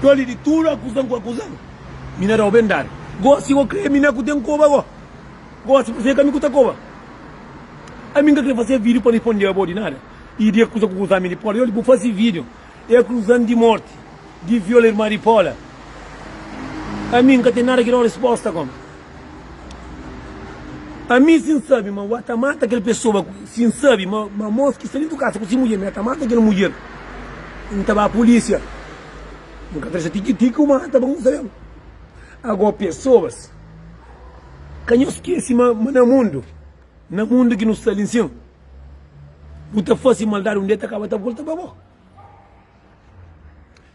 Doli di tudu akuzan ku akuzan, mi na dau ben dadu. Gosi bo kre mi na ku ten koba go? Gosi purse ka mi ku ta koba? Ami N ka kre fase video pa risponde abo di nada. I di akuza ku kuza mi di Paula. Doli bu fase video e akuzan di morti, di viola irma di Paula. Ami N ka ten nada ki dau risposta kom. Ami si N sabi ma bu ta mata kel pesoa, si N sabi ma mos ki sta dentu kasa ku si mudjer, ma e ta mata kel mudjer, N ta ba pulisia. N ka ta dexa ti ki ti ku mata pa N sabe. Ago pesoas, ka nhos skese ma na mundu, na mundu ki nu sta li nsin, bu ta fasi maldadi un dia ta kaba ta volta pa bo.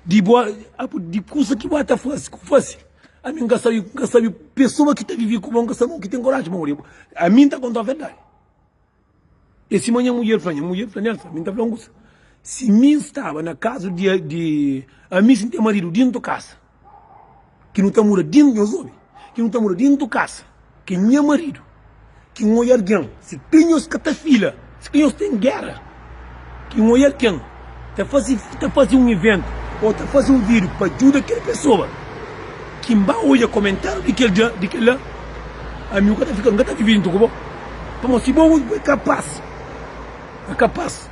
Di bo, di kusa ki bu ta fasi, ku fasi. Ami N ka sabe, N ka sabe pesoa ki ta vive ku bo, N ka sabe mo ki ten koraji pa muri. Ami N ta konta verdadi. É sima nha mudjer fla, nha mudjer fla, Nelson, mi N ta fla un kusa. Si mi N staba na kazu di, di ami si N ten maridu dintu kasa, ki nu ta muda dintu, nhos obi, ki nu ta muda dintu kasa, ki nha maridu, ki N oja algen, si kre nhos ka ta fila, si kre nhos ten gera, ki N oja algen ta fase, ta fase un iventu o ta fase un video pa djuda kel pesoa, ki N ba oja komentariu di kel dia, di kel la, ami N ka ta fika, N ka ta vive dintu ku bo. Pamodi si bo é kapas, é kapas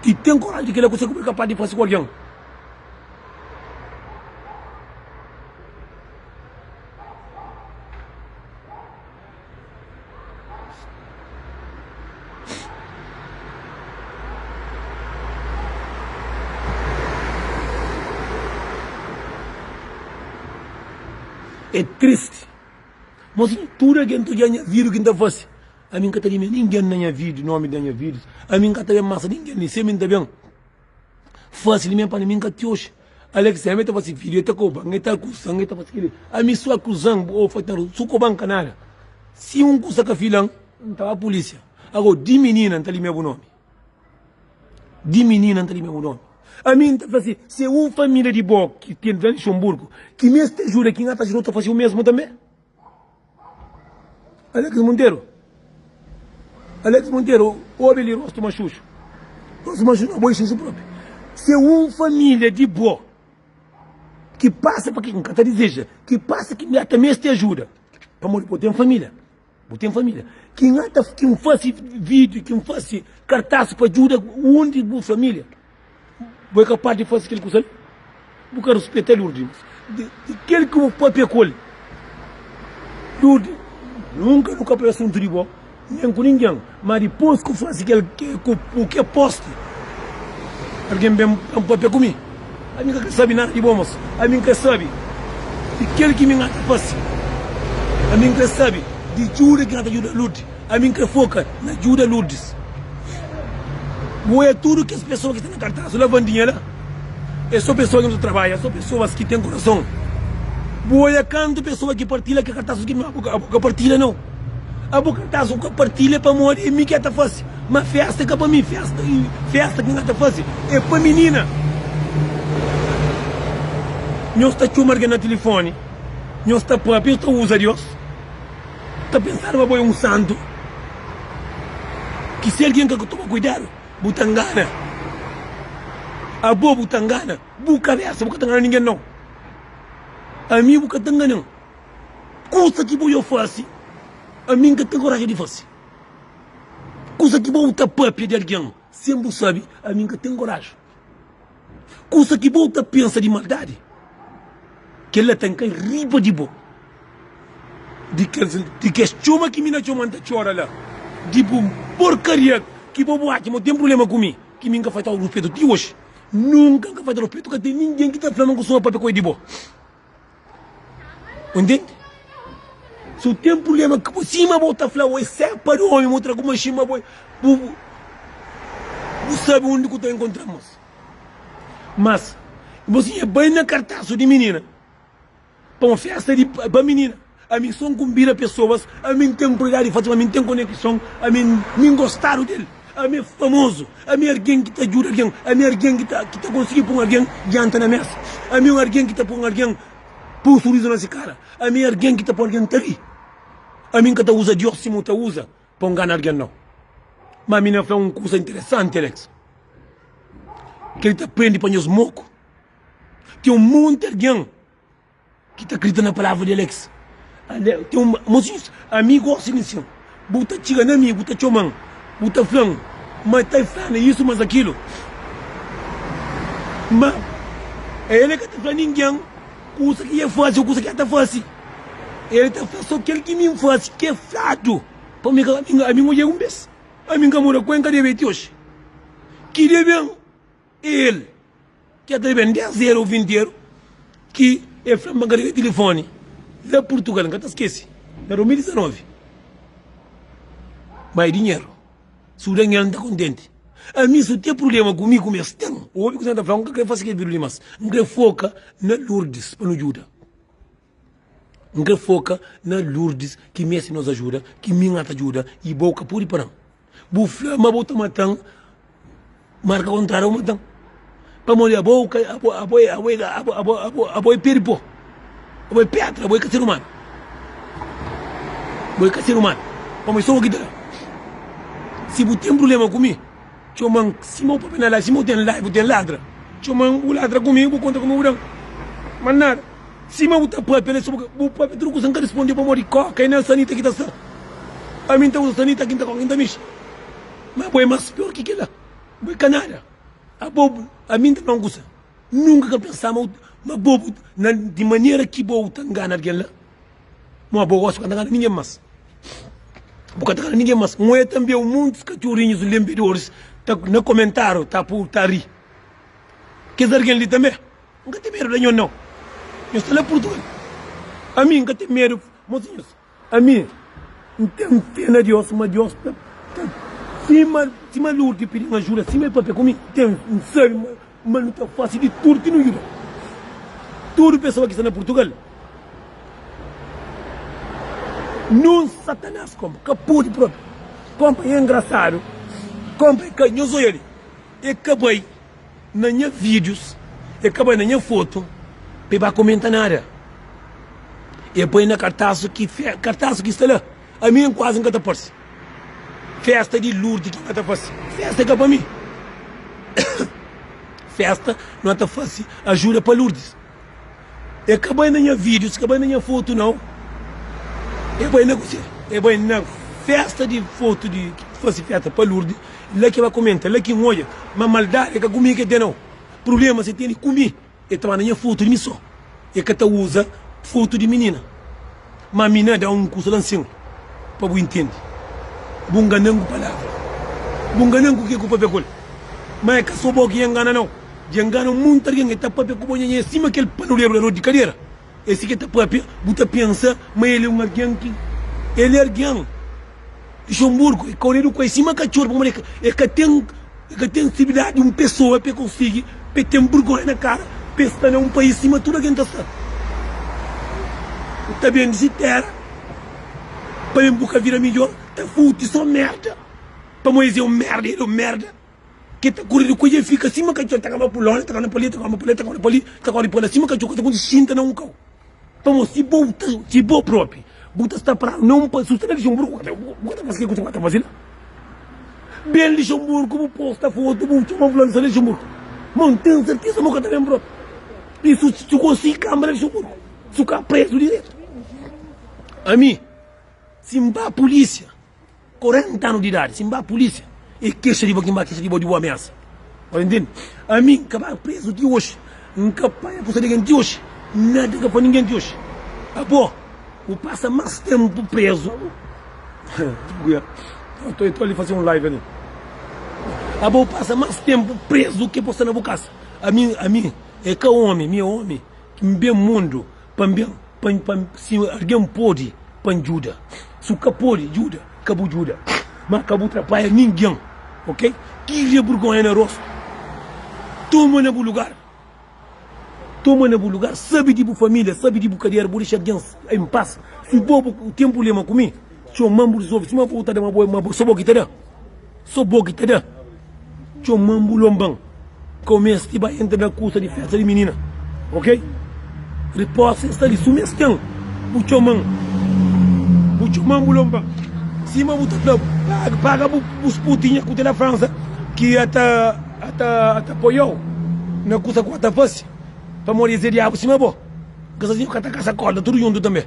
di ten koraji di kel la, kuse ki bo é kapas di fase ku algen? É tristi. Mas si tudu algen ta odja nha vida ki N ta fase, ami N ka ta limia ningen na nha vida, nomi na nha vida. Ami N ka ta ben masa ningen, nin semi N ta ben. Fasi li mesmu pa mi nka ti oxi. Alex sempri ta fasi video, e ta koban, e ta akusan, e ta fasi kili. Ami su akusan o fasi nada, su koban ka nada. Si un kusa ka filan, N ta ba polisia. Ago di minina N ta limia bu nomi. Di minina N ta limia bu nomi. Ami N ta fla si, si un familia di bo ki ten la Luxemburgo ki meste ajuda, ki N ta ajuda, ta fasi o mesmu tambe. Alex Monteiro Alex Monteiro obi li rostu ma xuxu Rostu ma xuxu, abo é xuxu propi Se un familia di bo Ki pasa pa ki N ka ta dizeja Ki pasa ki ta meste ajuda Pamodi bo ten familia Bo ten familia Ki N ta ki N fasi video Ki N fasi kartas pa ajuda un di bu familia Bo é kapaz di fase kel kusa li? Bu ka ruspeta Lourdes. Di kel ki bu papia ku el. Lourdes, nunka nu ka papia asuntu di bo, nen ku ningen. Ma dipôs ku fase kel ku ke posti, algen ben papia ku mi. Ami N ka kre sabe nada di bo, mos. Ami N kre sabe di kel ki mi N ta fase. Ami N kre sabe di djuda ki N ta djuda Lourdes. Ami N kre foka na djuda Lourdes. Bu oia tudu kes pesoa ki sta na kartas la Vandinha la é so pesoa ki nu ta trabadja so pesoas ki ten kurason. Bu oia kantu pesoa ki partilha ke kartas ki abo ka partilha nau. Abo kartas ku ka partilha pamodi é mi ki ta fasi ma festa é ka pa mi festa festa ki N ta fasi é pa minina. Nhos ta txoma algen na tilifoni nhos ta papia nhos ta uza Dios. Ta pensadu ma bo é un santu ki si algen ka toma kuidadu bu ta ngana. Abo bu ta ngana bu kabesa, bu ka ta ngana ningen nau. Ami bu ka ta nganan. Kusa ki bo yo fasi, ami N ka ten koraji di fasi. Kusa ki bo ta papia di algen sen bu sabi, ami N ka ten koraji. Kusa ki bo ta pensa di maldadi, kel-la ta kai riba di bo. Di kes txoma ki mi na txoma, N ta txora la. Di bu porkaria ki bo bu atxa ma bu ten prubléma ku mi, ki mi N ka faita-u ruspetu ti oji. Nunka N ka faita ruspetu, ka ten ningen ki ta fla ma N kustuma papia ku el di bo. Bu ntende? Si bu ten prubléma ku bo, sima bo ta fla, oi sepa di omi, bu tra ku maxin ma bo, bu, bu sabe undi ku ta inkontra mos. Mas, bo si bai na kartasu di minina, pa un festa di, pa minina, ami son kunbida pesoas, ami N ten prioridadi di fasi, ami N ten konekson, ami mi N gostadu del, ami é famozu, ami é algen ki ta djuda algen, ami é algen ki ta, ki ta konsigi pun algen djanta na mesa, ami é un algen ki ta pun algen pun surizu na si kara, ami é algen ki ta pun algen ta ri. Ami N ka ta uza Dios sima u ta uza pa N ngana algen, nau. Ma mi na fla un kusa interesanti, Alex, kel ta prende pa nhos moku. Ten un monti algen ki ta kridita na palavra di Alex. Ten un mosinhus, ami gosi di nsin. Bu ta txiga na mi, bu ta txoma-m, bu ta fla-m ma ta fla-m isu, mas akilu. Ma el ka ta fla ningen kusa ki el fase ô kusa ki el ta fase. El ta fla so kel ki mi N fase, ki é fladu. Pa mi, ami N odja-l un bes, ami N ka mora ku el, N ka debe ti oxi. Ki debe-m é el. Ki ta ben 10 eru ou 20 eru ki el fla-m pa N ka liga tilifoni la Purtugal, N ka ta skese, na 2019. Ma é dinheru. Si u da-m el, N ta kontenti. Ami, si u ten prubléma ku mi, ku mi es ten. Obi kuzê N ta fla-u, N ka krê fase kel vídiu li más. N krê foka na Lurdes pa nu djuda. N krê foka na Lurdes ki meste nos ajuda, ki mi N ata djuda i bo ka pode para-m. Bu fla ma bo ta mata-m, marka kontráriu bu mata-m. Pamodi abo ka abo abo é abo é abo abo abo abo é pé di pó, abo é pedra, abo é ka ser umanu. Bo é ka ser umanu, pamodi so bo ki ta da. Si bu ten prubléma ku mi, txoma-m sima bu papia na live, sima bu ten live, bu ten ladra, txoma-m bu ladra ku mi, bu konta ku mi bu da-m. Ma nada. Sima bu ta papia la sobri bu papia tudu kusa nka risponde pamodi koka e na sanita ki ta sta ami nta usa sanita ki nta koka nta mixi ma bo e mas pior ki kila bo e ka nada abo ami nta fla un kusa nunka ka pensa ma ma bo bu na di manera ki bo ta ngana algen la ma bo gosi ka ta ngana ningen mas bu ka ta ngana ningen mas un e tambi muntis katxorinhus lenbedoris ta na komentariu ta pu ta ri kes algen li tambi. N ka ten medu da nho nau. Nho sta la Purtugal. Ami N ka ten medu, mosinhus. Ami N ten fé na Dios, ma Dios ta ta sima sima Lourdes pidi-m ajuda, sima el papia ku mi, N ten N sabe ma ma nu ta fase di tudu ki nu juda. Tudu pesoa ki sta na Purtugal, nun Satanás konpa ka pode propi. Konpa é engrasadu, konpa é ka nhos oia li, é ka bai. Na nha vídeos e ka bai na nha foto pa e ba comenta nada e bai na cartaço ki cartaço ki sta la ami N quase N ka ta parse festa di Lourdes ki N ka ta fase festa é ka pa mi festa no ta fase ajuda pa Lourdes e ka bai na nha vídeos ka bai na nha foto não e bai na kuse e bai na festa di foto di fase festa pa Lourdes La ki ba komenta, la ki N odja ma maldadi é ka ku mi ke ten nau. Prublema se tene ku mi, e ta manda nha fotu di mi so, e ka ta uza fotu di minina. Ma mi na da un kusa la nsin pa bu intende. Bu nganan ku palavra, bu nganan ku ke ku papia ku el. Ma e ka so bo ki e ngana nau, dja ngana monti algen. E ta papia ku bo nhanha sima kel panuleru la rodi di kadera. É si ki el ta pâpia, bu ta pensa ma el é un algen ki. El é algen. Luxemburgo é koredu ku el sima katxor pamodi el ka ten el ka ten sensibilidadi di un pesoa pa el konsigi pa el ten burgonha na kara pa el sta na un país sima tudu algen ta sta. Ta ben di si tera pa ben buka vida midjor ta futi so merda pamodi es é un merda el é un merda ke ta koredu ku el dja fika sima katxor ta kaba pulon ta kaba pa li ta kaba pa la ta kaba pa li ta kaba pa la sima katxor ka ta konsigi xinta na un kau. Pamodi si bo ta, si bo propi bu ta sta paradu na un pa, si bu sta na Lixemburgu, bu ka ta, bu ka ta fasi ke ku bu ta fasi la. Ben Lixemburgu, bu posta fotu, bu txoma fulanu sta na Lixemburgu. Ma N ten serteza ma bu ka ta ben propi. I su, su konsigi kanba na Lixemburgu, su ka prezu diretu. Ami, si N ba pulisia. 40 anu di idadi si N ba pulisia e kexa di bo ki N ba kexa di bo di bo ameasa Bo ta ntende? Ami N ka ba prezu ti oxi N ka panha kusa di algen ti oxi Nada N ka fla ningen ti oxi Abo bu pasa mas tenpu prezu Tô ali fase un live ali Abo bu pasa mas tenpu prezu ki bo sta na bu kasa Ami ami e ka omi mi e omi ki N ben mundu pa N ben Pa, pa, si algen pode, pa N djuda. Si u ka pode djuda, ka bu djuda. Ma ka bu trapaia ningen, ok? Kiria burgonha na rostu. Toma na bu lugar. Toma na bu lugar. Sabe di bu familia, sabe di bu kadera, bu dexa algen en pas. Si bo bu ten prublema ku mi, txoma-m bu rizolve. Sima bo ta da ma bo, ma bo, so bo ki ta da. So bo ki ta da. Txoman bu lonban ka bu meste ba entra na kusa di festa di minina ok riposta sta li su mes ten bu txoman bu txoman bu lonban sima bu ta fla paga paga bu bus putinha ku te na fransa ki ata ata ata apoiau na kusa ku ata fasi. Pamodi es é diabu sima bo. N ka sa si nhos ka ta kasa korda tudu djuntu tanbe.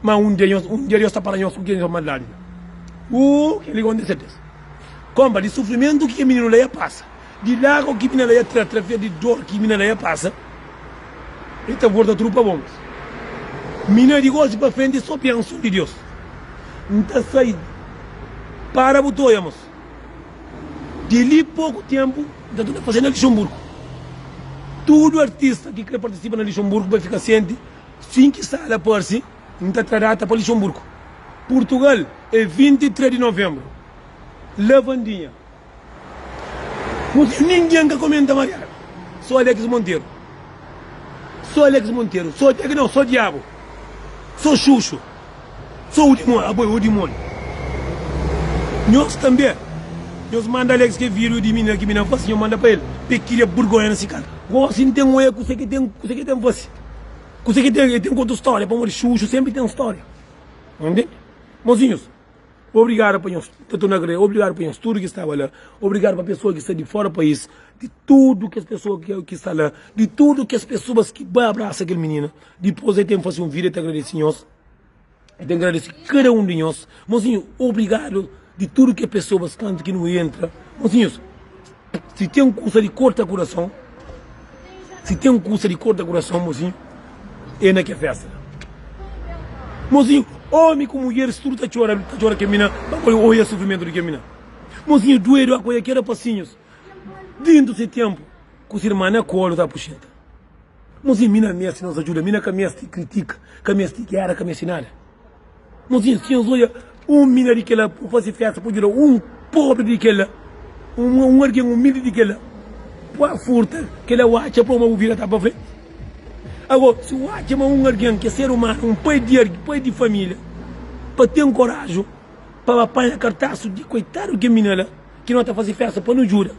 Ma un dia nhos, un dia Deus ta para nhos ku kel nhos maldadi la. Uu, kel-li gosi N ten serteza. Konpa di sufrimentu ki kel mininu la ia pasa, di lagu ki minina la ia tra, trafia di dor ki minina la ia pasa, el ta volta tudu pa bo. Mas minina di gosi pa frenti é so benson di Deus. N ta sai para bu ta oia, mos. Di li poku tenpu N ta torna fase na Lixonburgu. Tudu artista ki kre partisipa na Lixonburgu pa fika sienti, sin ki sala parsi, N ta tra data pa Lixonburgu. Purtugal é 23 di novenbru. Lavandinha. Mozinhu ningen ka komenta mariadu. So Alex Monteiro. So Alex Monteiro. So, não, so diabu. So Xuxu. So u dimoni, abo é u dimoni. Nhos tanbe, nhos manda Alex ke video di minina ki minina fasi, nhos manda pa el, pa el kria burgonha na si kara. Gosi N ten oia kuse ki ten, kuse ki ten fasi. Kuse ki ten, el ten konta storia, pamodi Xuxu senpri ten storia. Ntende? Mozinhus, obrigadu pa nhos, ta torna agrade, obrigadu pa nhos tudu ki staba la, obrigadu pa pesoa ki sta di fora pais, di tudu kes pesoa ki sta la, di tudu kes pesoas ki bai abrasa kel minina. Dipôs el ten fase un vídeo el ta agradese nhos, el ta agradese kada un di nhos. Mozinho, obrigadu di tudu ke pesoas kantu ki nu entra. Mozinhos, si ten kusa di korta kurason, si ten kusa di korta kurason, mozinho, é na ke festa la. Mozinho, omi ku mudjeris tudu ta txora, ta txora ke mina, pa oia sufrimentu di ke mina. Mozinho, duedu akoia ke rapasinhus, dintu se tenpu, ku se irma na kolu ta puxenta. Mozinho, mi na meste nos ajuda, mi na ka meste kritika, ka meste gera, ka meste nada. Mozinho, si nhos odja un mina di kela pa fase festa pa djuda un pobri di kela, un, un algen umildi di kela, pa furta kela o atxa pa ma bu vida ta pa frenti. Agora, si o atxa ma un algen ki é ser umanu, un pai di pai di familia, pa ten koraju pa ba panha kartasu di koitadu di kel mina la, ki no ta fase festa pa no djuda,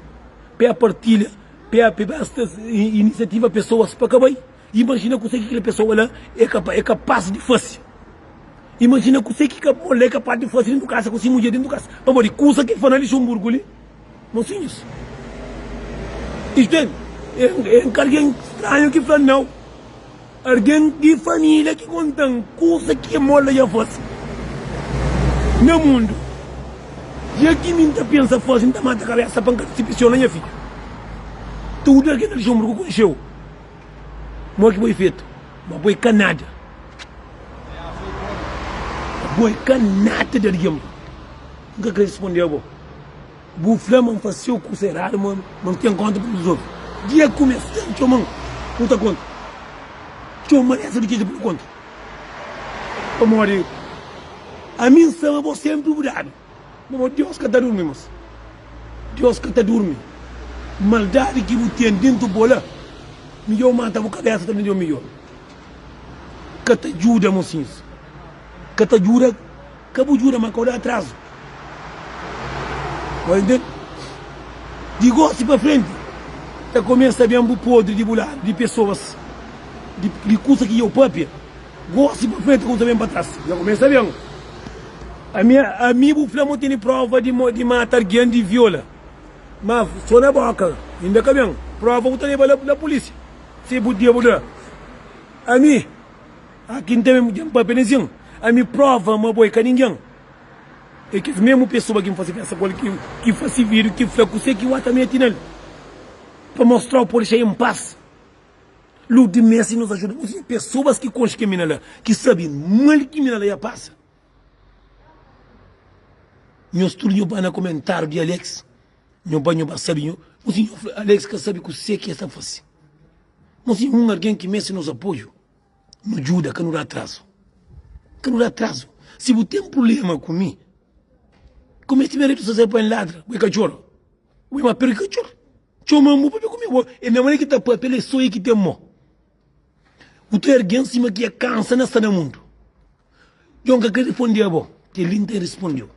pa e partilha. PAP basta inisiativa pesoas pa ka bai. Imajina kuse ki kel pesoa la é kapa é kapas di fase. Imajina kuse ki ka la é kapas di fase dentu kasa ku si mudjer dentu kasa. Pamodi kusa ki fla na Lixonburgu li, mosinhus. Istu é, é ka algen stranhu ki fla nau. Algen di família ki konta-m kusa ki amor la dja fase na mundu. Dja ki mi N ta pensa fase, N ta mata kabesa pa N ka disepsiona nha fidju. Tudu algen na Luxemburgu konxe-u. Mo ki bo é fetu, ma bo é ka nada. Bo é ka nada di algen. N ka kre responde-u. Bu fla ma N fase-u kusa eradu, ma N ten konta pa N rezolve. Dia ku mes ten txoma-m, nu ta konta. Txoma nesa di keja pa nu konta. Pamodi ami N sta ma bo senpri bu dadu. Pamodi Deus ka ta durmi, mos. Deus ka ta durmi. Maldadi ki bu ten dentu bo la, midjor mata bu kabesa ta midjor midjor. Ka ta djuda, mosinhus. Ka ta djuda. Ka bu djuda ma ka bu da atrazu. Bo intende? Di gosi pa frenti ta kumesa ben bu podri di bu ladu, di pesoas, di, di kusa ki dja bu papia. Gosi pa frenti ta kumesa ben pa tras. Dja kumesa ben. Ami, ami bu fla ma bu tene prova di, di mata algen, di viola. Ma so na boka, inda ka ben. Prova bu ta leba la, la polisia. Si bu dia bu da. Ami. Aki N ten dja N papia nes jen. Ami prova ma bo é ka ningen. É kes mesmu pesoa ki N fase festa ku el ki fase video ki fla kuse ki wata meti nel pa mostrau pa dexa en pas. Lourdes meste nos ajuda. Nos ten pesoas ki konxe ke mina la ki sabe mal ki mina la ia pasa. Nhos tudu nho ba na komentariu di Alex nho ba nho ba sabe nho Alex ka sabe kuse ki es ta fase. Nos ten un algen ki meste nos apoiu. Nu djuda, ka nu da atrazu. Ka nu da atrazu. Si bu ten prublema ku mi, ku mi redi sosial pa N ladra, bu é katxor. Bu é ma pior ki katxor. Txoma-m bu papia ku mi. Bo, é na manera ki ta papia, el é so el ki ten mo. Bu ta ergen sima ki e kansa na sta na mundu. Djon ka kre responde abo, kel-li N ta responde-u.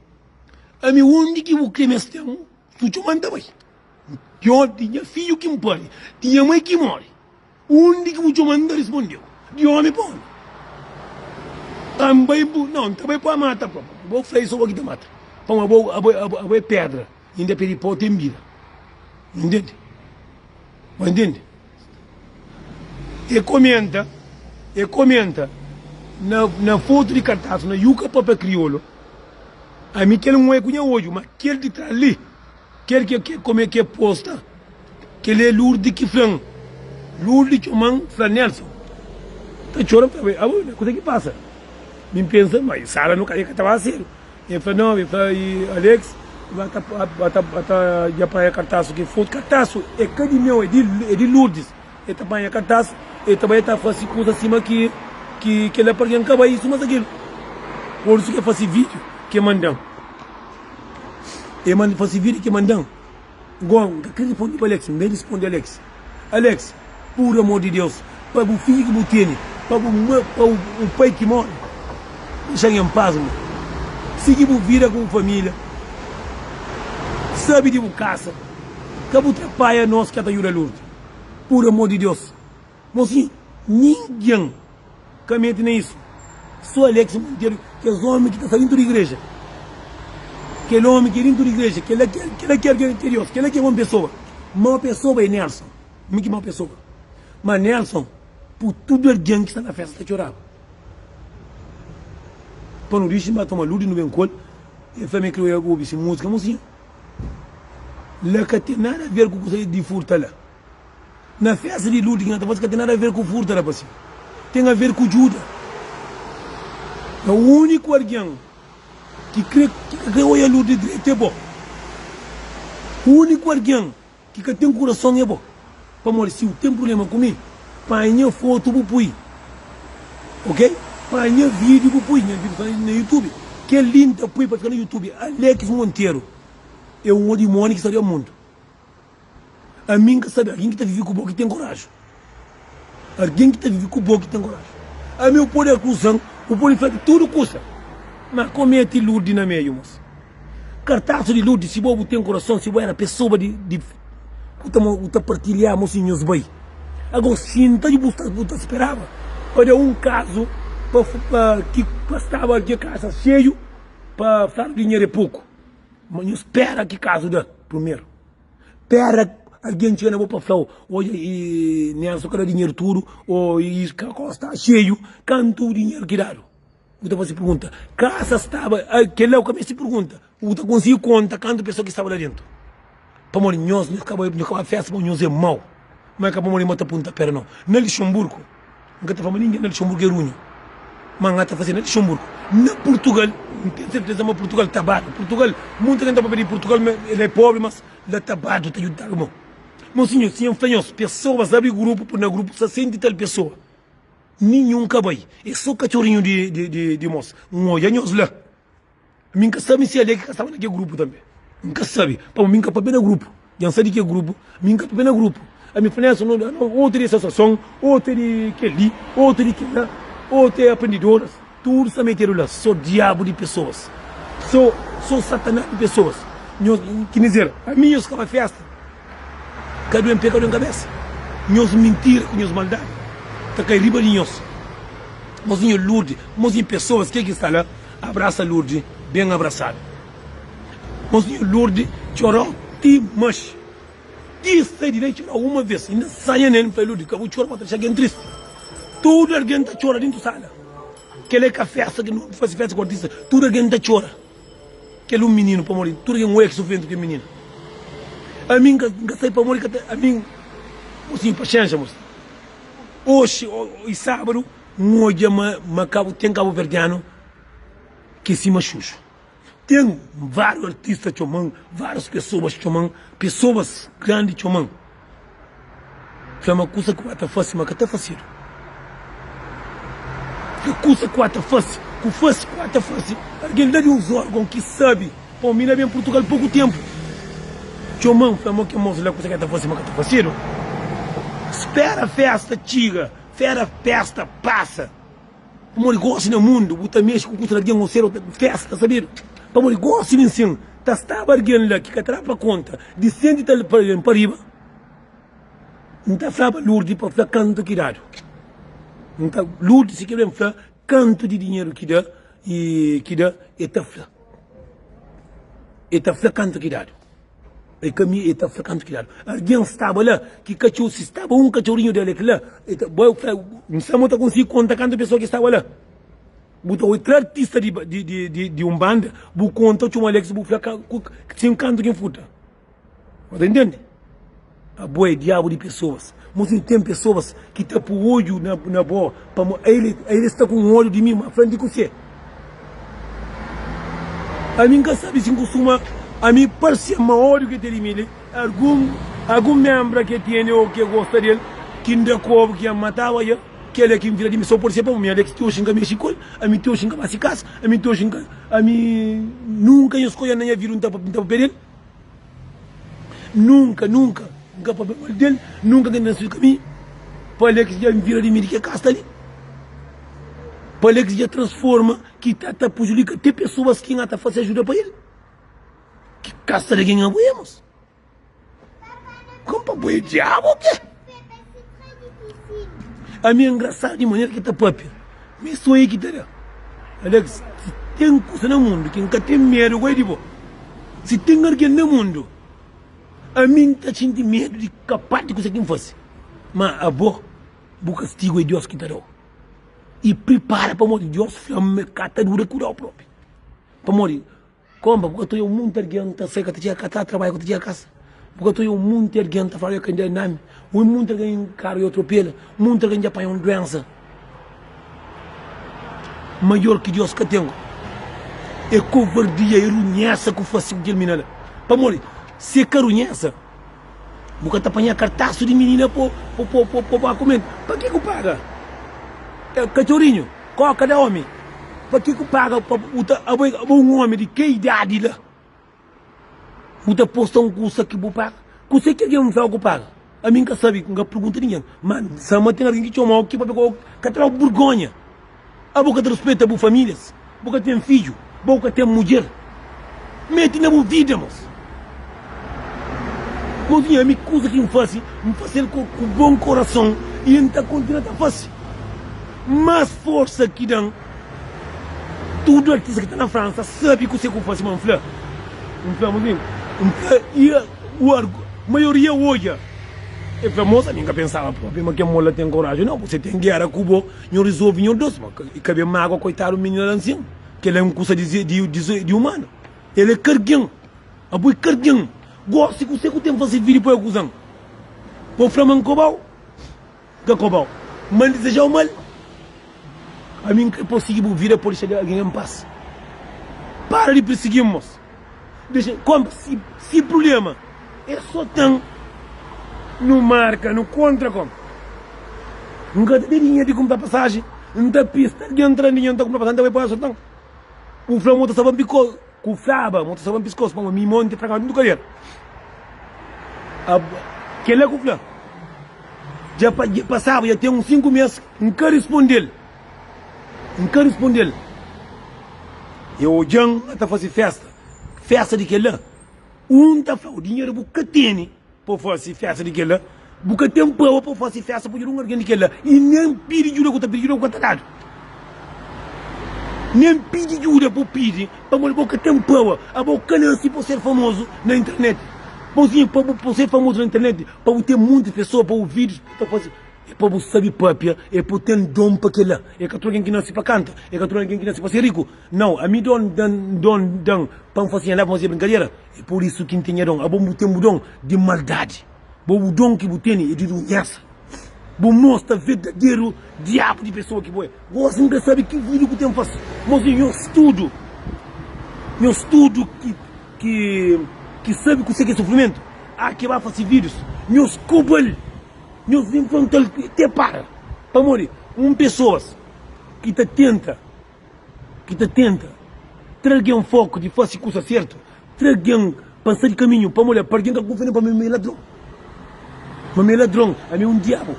Ami, undi ki bu kre ma es ten, su txoma-m N ta bai. Djon, di nha fidju ki N pari, di nha mai ki more. Undi ki bu txoma-m, N ta risponde-u, Di ómi pa ómi. Ka N bai bu, nau, N ta bai pa mata propi. Bo fla, I so bo ki ta mata. Pamodi abo, abo, abo, abo é pedra, inda pé di pau ten bida. Bu ntende? Bu ntende? E komenta, e komenta na na fotu di kartas na Yuka papia kriolu. Ami kel N oia ku nha odju, ma kel di tras li, kel ke ke kome ke posta, kel é Lurdi ki fla-m. Lurdi txoma-m, fla, Nelson, ta txora? N fla, abo, kuze ki pasa? Mi N pensa ma Sara no ka, e ka ta ba sedu. E fla, Nau, e fla, i Alex ba ta, ba ta, ba ta dja panha kartasu ki fotu. Kartasu é ka di meu, é di, é di Lourdes. E ta panha kartasu, e ta bai e ta fasi kusa sima ki, ki kila pa algen ka bai isu mas akilu. Por isu ke fasi video ke mandan. E manda fasi video ke mandan. Go, N ka kre rispondi pa Alex, N ben rispondi Alex. Alex, pur amor di Deus, pa bu fidju ki bu tene, pa bu ma, pa bu pai ki more, dexa-m en pas, mo. Sigi bu vida ku bu familia, sabi di bu kasa, ka bu trapaia nos ki ka ta juda Lourdes. Pur amor di Deus. Mosinhu, ningen ka mete na isu. So Alex Monteiro, kes omi ki ta sta dintu di igreja. Kel omi ki é dintu di igreja, kela kela ki é algen ki é Deus, kela ki é bon pesoa. Mau pesoa é Nelson. Mi ki mau pesoa. Ma Nelson, pu tudu algen ki sta na festa ta txoraba. Pa nu dixi, n ba toma ludi, nu ben ku el. El fla mi el kre obi si musika. Mosinhu, la ka ten nada a ver ku kusa di furta la. Na festa di lutu ki na ta fasi ka ten nada aver ku furta rapasin. Ten aver ku djuda. É uniku algen ki kre ki ka kre oia lutu di dretu é bo. Uniku algen ki ka ten kurason é bo. Pamodi si bu ten prublema ku mi, panha nha fotu bu pui. Ok? Panha nha video bu pui. Nha video sta na youtube. Kel li N ta pui pa fika na youtube. Alex Monteiro é un odimoni ki sta riba mundu. Ami N ka sabe algin ki ta vive ku bo ki ten koraju. Algin ki ta vive ku bo ki ten koraju. Ami bu pode akuza-m, bu pode fla di tudu kusa, ma ka mete Lurdi na meiu, mos. Kartasu di Lurdi, si bo bu ten korason, si bo era pesoba di, di bu ta, bu ta partilha, mos, si nhos bai. Ago sinta di bu ta, bu ta speraba pa da un kazu pa, pa ki pa staba algin kasa xeiu pa fladu dinheru é poku. Ma nhos pera ki kazu da primeru. Pera algen txiga na bo pa fla-u, Odja, i Nelson ka da dinheru tudu, ô i ka sta xeiu. Kantu dinheru ki dadu? Bu ta fase pergunta. Kasa staba, kel-la bu ka meste pergunta. Bu ta konsigi konta kantu pesoa ki staba la dentu. Pamodi nhos, nhos ka bai, nhos ka bai festa pamodi nhos é mau. Ma é ka pamodi ma ta punta pera nau. Na Lixonburgu, N ka ta fla ma ningen na Lixonburgu é runhu. Ma N ta fase na Lixonburgu. Na Purtugal, N ten serteza ma Purtugal ta badu. Purtugal, munta ken ta papia di Purtugal ma el é pobri, mas la ta badu, ta djudadu mau. Mon sinhor, si N fla nhos, pesoas abri grupu, pui na grupu 60 i tal pesoa, ninhun ka bai. É so katxorinhu di, di, di, di mos. N odja nhos la. Mi N ka sabe si el é ki ka staba na kel grupu tanbe. N ka sabe, pamodi mi N ka papia na grupu. Dja N sa di ki grupu, mi N ka papia na grupu. Ami fla, Nelson, no, no, otu é di asosiason, otu é di kel-li, otu é di kel-la, otu é aprendidoras. Tudu sta metedu la, so diabu di pesoas, so, so sataná di pesoas. Nhos, ki dizer, ami nhos ka ba festa. Ka duen pé, ka duen kabesa. Nhos mintira ku nhos maldadi ta kai riba di nhos. Mozinho Lourdes, mozinho pesoas ke ki sta la abrasa Lourdes ben abrasadu. Mozinho Lourdes txorau ti maxi. Ti sai di la i txorau uma ves. Inda sanha nel, nfla Lourdes ka bu txora pa ta dexa algen tristi. Tudu algen ta txora dintu sala. Kel é ka festa ki nu fasi festa ku artista. Tudu algen ta txora. Kel un mininu pamodi tudu algen oia ki sufrimentu kel mininu. Ami nka nka sai pamodi ka ta ami mosinhu paxenxa mos. Oxi i sábadu N odja ma ma kabu ten kabuverdianu ki é sima Xuxu. Ten várius artista txoma-m, várius pesoas txoma-m, pesoas grandi txoma-m. Fla ma kusa ku ba ta fase ma ka ta fasedu. Fla kusa ku ba ta fase, ku fase ku ba ta fase. Algen la di uns orgon ki sabe, pô mi na ben Purtugal poku tenpu. Txoma-m, fla ma ke mos la kusa ke ta fase ma ka ta fasedu. Spera festa txiga, fera festa pasa. Pamodi gosi na mundu bu ta mexe ku kusa di algen ô ser festa ta sabedu. Pamodi gosi li nsin ta staba algen la ki ka ta da pa konta di senti ta pa riba. N ta flaba Lurdi pa fla kantu ki dadu. N ta Lurdi si ki ben fla kantu di dinheru ki da i ki da e ta fla. E ta fla kantu ki dadu. E ka mi, e ta fla kantu ki dadu. Algen staba la ki katxor, si staba un katxorinhu di ale la, e ta, bo fla, N sa ma ta konsigi konta kantu pesoa ki staba la. Bu ta oi tra artista di, di, di, di, di un banda, bu konta txoma Alex, bu fla ka, ku, sin kantu ki N futa. Bu ta intende? Abo é diabu di pesoas. Mosinhu ten pesoas ki ta pu odju na, na bo pamo el, el sta ku un odju di mi, ma fla-m di kusé? Ami N ka sabe si N kustuma, ami parse-m ma odju ki ten di mi li, algun, algun menbra ki tene o ki gosta del, ki N da kobu ki N mataba dja, kel-la ki N vira di mi so pode ser pamo mi Alex ti oxi N ka mexe ku el, ami ti oxi N ka ba si kasa, ami ti oxi N ka, ami nunka nhos ka odja-m na nha vida N ta papia del. Nunka, nunka N ka papia mal del, nunka N ka entra na se kaminhu. Pa Alex dja vira di mi di ke kasta li. Pa Alex dja transforma ki ta ta prejudika te pesoas ki N ta fase ajuda pa el. Ki kasta di algen abo é, mos? Konpa bo é diabu o ke? Ami é engrasadu di manera ki ta papia. Mi so é ki ta da. Alex, si ten kusa na mundu ki N ka ten medu goi di bo. Si ten algen na mundu, ami N ta xinti medu di ka parti kusa ki N fase. Ma abo, bu kastigu é Deus ki ta dau. I pripara pamodi Deus fla-m ma ka ta dura ku dau propi. Pamodi Konpa, bu ka ta oja un monti algen ta sai, ka ta txiga ka ta trabadja, ka ta txiga kasa. Bu ka ta oja un monti algen ta fla, Oja ka nami. Un monti algen karu dja atropela, un monti algen dja panha un duensa maior ki Deus ka ten. É kovardia, é runhesa ku fase ku kel minina la. Pamodi si é ka runhesa, bu ka ta panha kartasu di minina po po po po ba kumenta. Pa ke ku paga? Katxorinhu. Koka da omi, pa ki ku paga pa bu ta abo abo un omi di ke idadi la bu ta posta un kusa ki bu paga? Kuse ki algin flau ku paga? Ami nka sabi, nka pergunta ningin, ma sama ten algin ki txomau ki papia ku bo ka ta dau burgonha. Abo ka ta rispita bu familias, bu ka ten fidju, bo ka ten mudjer. Meti na bu vida mos. Mosinha, ami kusa ki N fasi, N fasel ku bon korason i N ta kontinua ta fasi. Mas forsa ki dan tudu artista ki ta na Fransa sabi kuse ku fasi ma N fla N fla mo sin N fla i o argu maioria odja e fla mosa mi N ka pensaba propi ma kel mo la ten koraju nau se ten gera ku bo nho risolvi nho dos ma i ka ben magua koitadu minina la nsin kela é un kusa di di di umanu el é kargin abo é kargin gosi kuse ku ten fasi vidi pa akuzan bo fla ma N kobau. Ka kobau, ma N dizejau mal. Ami N kre pa bu sigi bu vida pa bu dexa algen en pas. Para di pirsigi-m, mos. Dexa konpa si, si prubléma é so ten nu marka, nu kontra kom. N ka ta ten dinheru di kunpra pasaji, N ta pista algen tra dinheru, N ta kunpra pasaji, N ta bai pa so ten. Bu fla mo ta staba piko. Ku flaba mo ta staba piskos pamo mi monti fragadu tudu kabelu Kela ku fla dja pasaba dja ten uns 5 mes N ka rispondel N ka rispondel E odjan na ta fasi festa Festa di kela Un ta flau dinheru bu ka tene Pa fase festa di kel-la, bu ka ten pawa pa fase festa pa djuda un algen di kel-la. I nen pidi djuda ku ta pidi djuda bu ka ta dadu. Nen pidi djuda bu pidi, pamodi bo ka ten pawa. Abo ka nase pa ser famozu na internet. Bonzinhu, pa bu ser famozu na internet, pa bu ten monti pesoa pa ovidu, pa ta fase, é pa bu sabe papia, é pa bu ten don pa kel-la. É ka tudu algen ki nase pa kanta, é ka tudu algen ki nase pa ser riku. Nau, ami don dan don dan pa N fase nha life, pa N fase brinkadera. É pur isu ki N ten nha don. Abo bu ten bu don di maldadi. Bo bu don ki bu tene é di runhesa. Bu mostra verdaderu diabu di pesoa ki bo é. Gosi N ka sabe ki vida ku ten fase. Mos nhos tudu, nhos tudu ki ki ki sabe kuse ki é sufrimentu, a ki ba fase vidus, nhos koba-l, nhos infronta-l te para. Pamodi un pesoas ki ta tenta. ki ta tenta tra algen foku di fase kusa sertu, tra algen pa sai di kaminhu, pamodi pa algen ka kunfia na mi, ma mi é ladron, ma mi é ladron, ami é un diabu,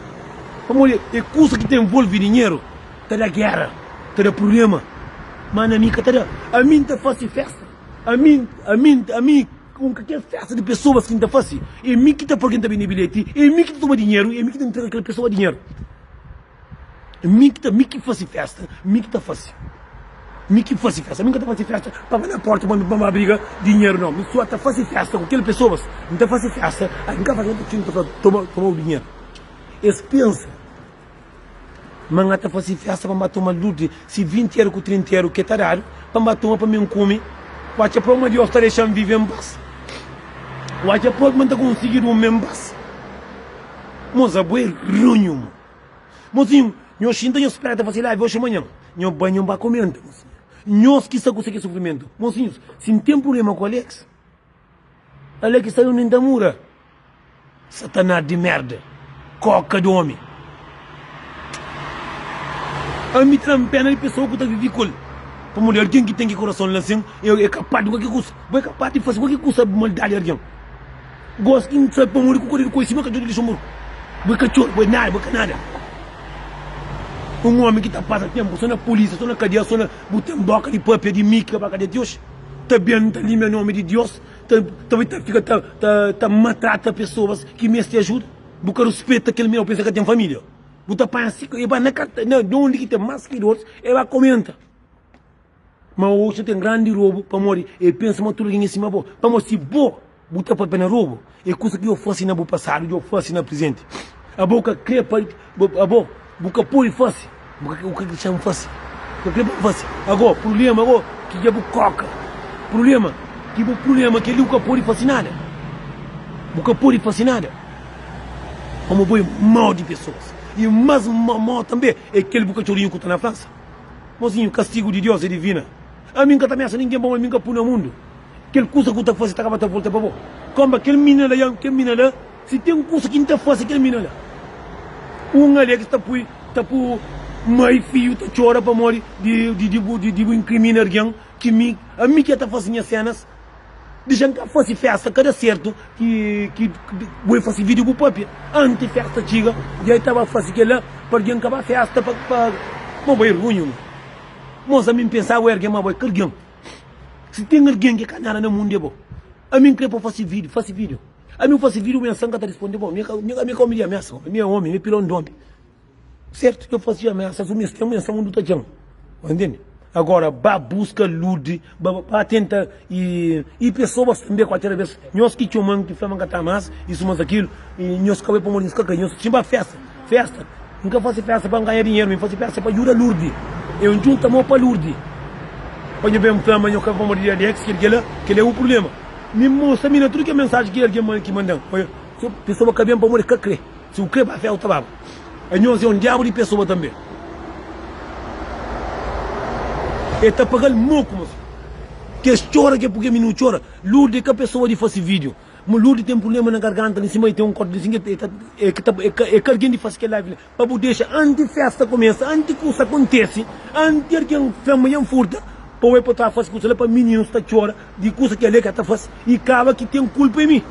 pamodi é kusa ki ta envolve dinheru, ta da gera, ta da prubléma, ma na mi ka ta da, ami N ta fase festa, ami, ami, ami un ka kel festa di pesoas ki N ta fase, é mi ki ta fla ken ta bende bilheti, é mi ki ta toma dinheru, é mi ki ta ntrega kel pesoa dinheru. Mi ki ta, mi ki fase festa, mi ki ta fase. Mi ki fasi festa, mi ka ta fasi festa pa ba na porta pa mi pa ba briga dinheru nau. Mi sua ta fasi festa ku kel pesoas, mi ta fasi festa, ai mi ka fasi nada ta fla toma toma bu dinheru. Es pensa ma N ta fasi festa pa N ba toma lus di si 20 eru ku 30 eru ke ta dadu pa N ba toma pa mi N kume. Oca propi ma Deus ta dexa-m vive N pas. Oca propi ma N ta konsigi durmi N pas. Mos abo é runhu mo. Mozinhu, nho xinta nho spera ta fase live oxi manhan. Nho bai nho ba komenta mozinhu. Nhos ki sta ku se ki sufrimentu. Mozinhus, si N ten prublema ku Alex, Alex sta undi N ta mura. Satanás di merda, koka di omi. Ami ta da-m pena di pesoa ku ta vivi ku el. Pamodi algen ki ten ki kurason la sin, é kapas di kualker kusa. Bo é kapas di fase kualker kusa maldadi algen. Gosi ki N sabe pamodi ku kore di sima katxor di Luxemburgu. Bo é katxor, bo é nada, bo é ka nada. Un omi ki ta pasa tenpu so na pulisia, so na kadia, so na bu ten boka di papia di mi ki ka ba kadia ti oxi. Ta ben ta limia nomi di Dios, ta ta ta fika ta ta ta matrata pesoas ki meste ajuda. Bu ka ruspeta kel minina, bu pensa ka ten familia. Bu ta panha si e ba na karta na undi ki ten mas sigidoris e ba komenta. Ma oxi ten grandi robu pamodi e pensa ma tudu algen é sima bo. Pamodi si bo bu ta papia na robu, é kusa ki djo fasi na bu pasadu, djo fasi na prizenti. Abo ka kre pa abo bu ka podi fasi, bu ka bu ka dexa-m fasi, bu ka kre pa N fasi. Ago prublema ago ki dja bu koka, prublema ki bu prublema kel-li bu ka podi fasi nada, bu ka podi fasi nada. Pamodi bo é mau di pesoas i mas mau tanbe é kel bu katxorinhu ku ta na Fransa. Mozinhu, kastigu di Deus é divina. Ami N ka ta ameasa ningen pamodi mi N ka pui na mundu. Kel kusa ku ta fase ta kaba ta volta pa bo. Konba kel minina la, ya, kel minina la, si ten kusa ki N ta fase kel minina la. Un ale ki sta pui, ta pu mai fiju ta txora pamodi di, di, di bu, di, di bu inkrimina algen ki mi, ami ki ta fase nha senas. Dixa-m ka fase festa ka da sertu ki ki bu e fase video bu papia anti festa txiga dja e ta ba fase kela pa algen ka ba festa pa pa bo bai runhu mi mos ami n pensa bo e algen ma bo e ka algen si ten algen ki ka nada na mundu e bo ami n kre pa fase video fase video ami n fase video mensa n ka ta risponde bo mi ami ka omi di amesa mi e omi mi e pilon di omi. Sertu ki eu fazia ameasa su mis ten mensa mundu ta txan Bo ntende? Agora ba buska ludi ba ba tenta i i pessoas tambe kualker bes nhos ki txoman ki fla ma nka ta mas isu mas akilu i nhos ka bai pamodi nhos ka kai nhos txin ba festa festa nka fasi festa pa nganha dinheru mi fasi festa pa juda lurdi eu njunta mo pa lurdi pa nho ben fla ma nho ka pamodi di Alex kel kela kela é u prublema mi mostra mi na tudu ke mensaji ki algen ki mandan oia pessoa ka ben pamodi ka kre. Si bu kre ba féu ta baba. Anhos é un diabu di pesoa tanbe. E ta paga-l moku mos. Kes txora ke purke mininu txora. Lurdi é ka pesoa di fase video. Ma Lurdi ten prublema na garganta li sima e ten un korti li sin ke e ka e ka algen di fase kel live li. Pa bu dexa anti festa kumesa, anti kusa kontese, anti algen fla ma dja N furta, pa bu bai pa ta fase kusa la pa mininu sta txora. Di kusa ki ale ka ta fase i kaba ki ten kulpa é mi.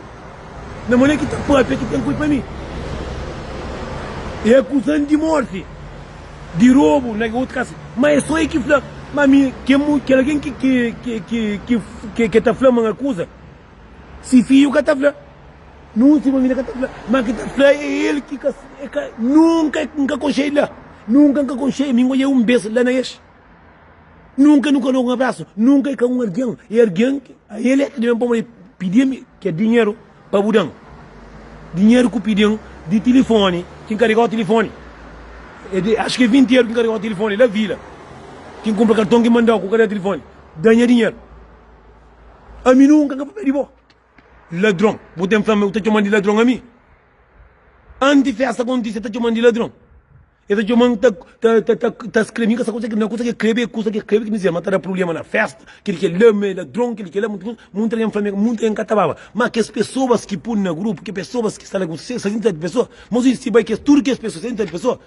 Na manera ki ta papia ki ten kulpa é mi. E akuzan di morti, di robu na utru kasa, ma é so e ki fla ma mi kel algen ki ki ki ki ta fla ma N akuza, si fiju ka ta fla, nun si familia ka ta fla, ma ki ta fla é el ki ka nunka N ka konxe el la, nunka N ka konxe el, mi N odja un bes la na es. Nunka nu ka da un abrasu, nunka i ka un algen, e algen ki el é ta debe-m pamodi pidi-m ke dinheru pa bu da-m. Dinheru ku pidi-m di tilifoni, ki N karega-u tilifoni, e di axu ki é 20 eru ki N karega-u tilifoni la vila, ki N kunpra karton ki N manda-u ku karega tilifoni, da nha dinheru. Ami nunka N ka papia di bo. Ladron, bu ten fla-m, bu ta txoma-m di ladron ami? Anti festa kontise, ta txoma-m di ladron. E ta txoma-m ta ta ta ta skrebe, mi ka sa kusa ki na kusa ki krebe, kusa ki krebe ki mi ma ta da prublema na festa, kel ki é la ma é ladron, kel ki é la munti kusa, munti algen fla mi munti algen ka ta baba. Ma kes pesoas ki pun na grupu, ke pesoas ki sta la ku 67 pesoa, mos si bai kes tudu kes pesoa, 67 pesoa,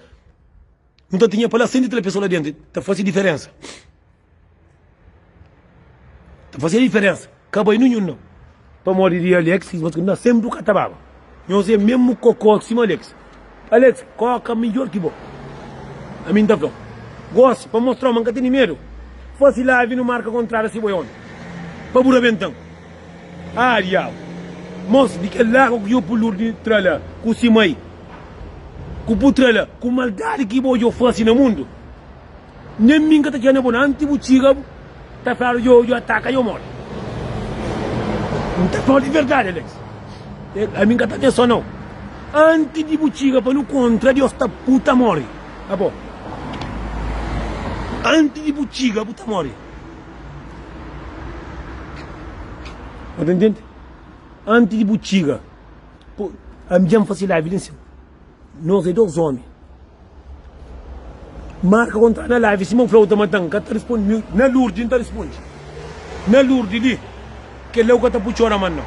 nu ta tinha pa la 103 pesoa la dentu, ta fasi diferensa. Ta fazê diferensa. Ka bai ninhun nau. Pamodi di Alex, na senpri bu ka ta baba. Nhos é mesmu kokó sima Alex. Alex, koka midjor ki bo. Ami N ta fla-u. Gosi, pa mostra-u ma N ka tene medu, fase live nu marka kontrada si bo é omi. Pa bu rabenta-m. Ah, diabu. Mos, di kel lagu ki yo pulur di tra la ku si mai, ku bu tra la ku maldadi ki bo djo fase na mundu. Nen mi N ka ta txiga na bo na anti bu txiga bu ta fladu djo djo ataka djo mori. N ta flau di verdadi Alex. Ami N ka ta abensoa nau. Anti di bu txiga pa nu kontra Dios ta bu ta mori. Abo. Anti di bu txiga bu ta mori. Bu ta ntende? Anti di bu txiga. Ami dja N fasi live li nsin. Nos é dos omi. Marka kontra na live sima N fla-u ta mata-m, N ka ta risponde. Na Lourdes N ta risponde. Na Lourdes li, kel-la u ka ta pui txora más nau.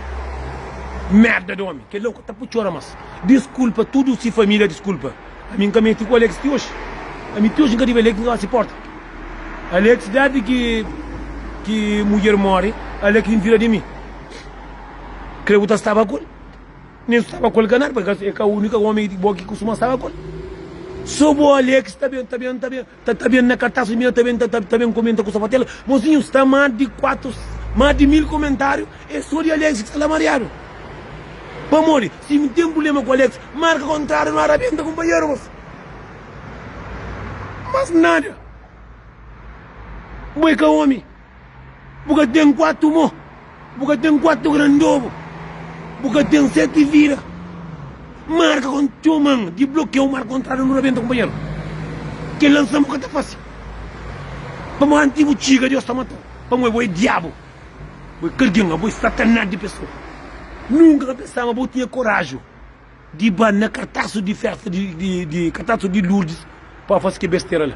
Merda di omi, kel-la u ka ta pui txora más. Diskulpa tudu si família, diskulpa. Ami N ka meste ku Alex ti oji. Ami ti oji N ka debe Alex, N ka ba si porta. Alex desdi ki ki mudjer móre, Alex nvira di mi. Kre bu ta staba ku el? Nen staba ku el ka nada, pabia e ka unika omi di bo ki kustuma staba ku el. So bo Alex ta ben, ta ben, ta ben, ta ta ben na kartas di mi, ta ben, ta ta ben komenta ku sapatela. Mosinhu, sta mas di kuatu, mas di mil komentariu, e so di Alex ki sta la mariadu. Pamodi? Si mi ten prublema ku Alex, marka kontrariu no arabenta kunpanheru, mos. Mas nada. Bo e ka omi. Bu ka ten kuatu mô, bu ka ten kuatu grandobu, bu ka ten seti vida. Marka kon txoman di blokeu, marka kontradu nu rabenta kunpanheru. Kel lansa bu ka ta fase. Pamodi antis bu txiga Deus ta matau. Pamodi bo é diabu, bo é kargen, abo é satanás di pesoa. Nunka ka pensa ma bo tinha koraju. Di ba na kartasu di festa di di kartasu di Lourdes pa fasi ke bestera la.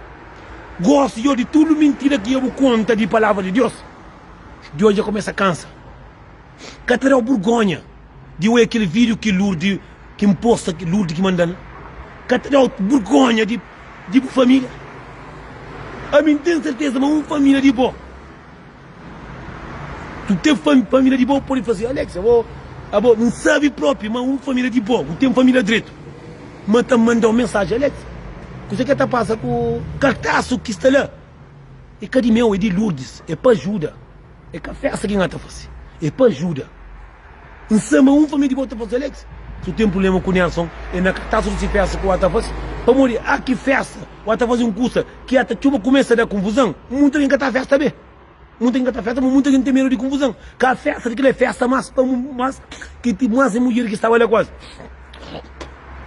Gosi yo di tudu mintira ki yo bu konta di palavra di Deus, Deus dja kumesa kansa. Ka ta dau burgonha di oia kel video ki Lourdes ki N posta ki Lourdes ki mandan? Ka ta dau burgonha di di bu familia? Ami N ten serteza ma un familia di bo. Tu ten família di bo pode fla si, Alex, abo, abo, N sabe propi ma un família di bo, bu ten família dretu, ma ta manda-u mensaji, Alex, kuzê ke ta pasa ku kartasu ki sta la? É ka di meu, é di Lourdes, é pa ajuda, é ka festa ki N ta fase, é pa ajuda. N sabe ma un família di bo ta fla si, Alex, si bu ten prubléma ku Nelson, é na kartasu di si festa ki bu ta fase, pamodi a ki festa bu ta fase un kusa ki a ta txuba kumesa da konfuzan, munta algen ka ta festa be. Munta algen ka ta festa, ma munta algen ten medu di konfuzan. Ka festa di kila é festa mas pa mas ki ti mas é mudjer ki staba la kuazi.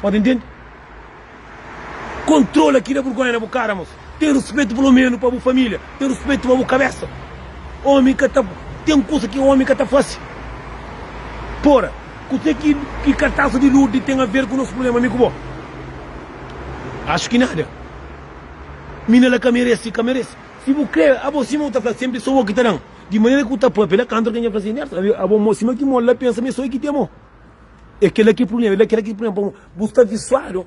Pode ntende? Kontrola kila burgonha na bu kara, mos. Ten ruspetu pelo menu pa bu familia, ten ruspetu pa bu kabesa. Omi ka ta ten kusa ki omi ka ta fasi. Pora, kuse ki ki kartasu di Lourdes ten a ver ku nos problema mi ku bo? Axu ki nada. Mina la ka meresi, ka meresi. Si bu kre, abo sima bu ta fla senpri so bo ki ta dan. Di manera ki bu ta papia la kantu algen dja fla si, Nerson, abo mo sima ki mo la pensa ma e so e ki ten mo. E kela ki prublema, e kela ki prublema pamo bu sta visuadu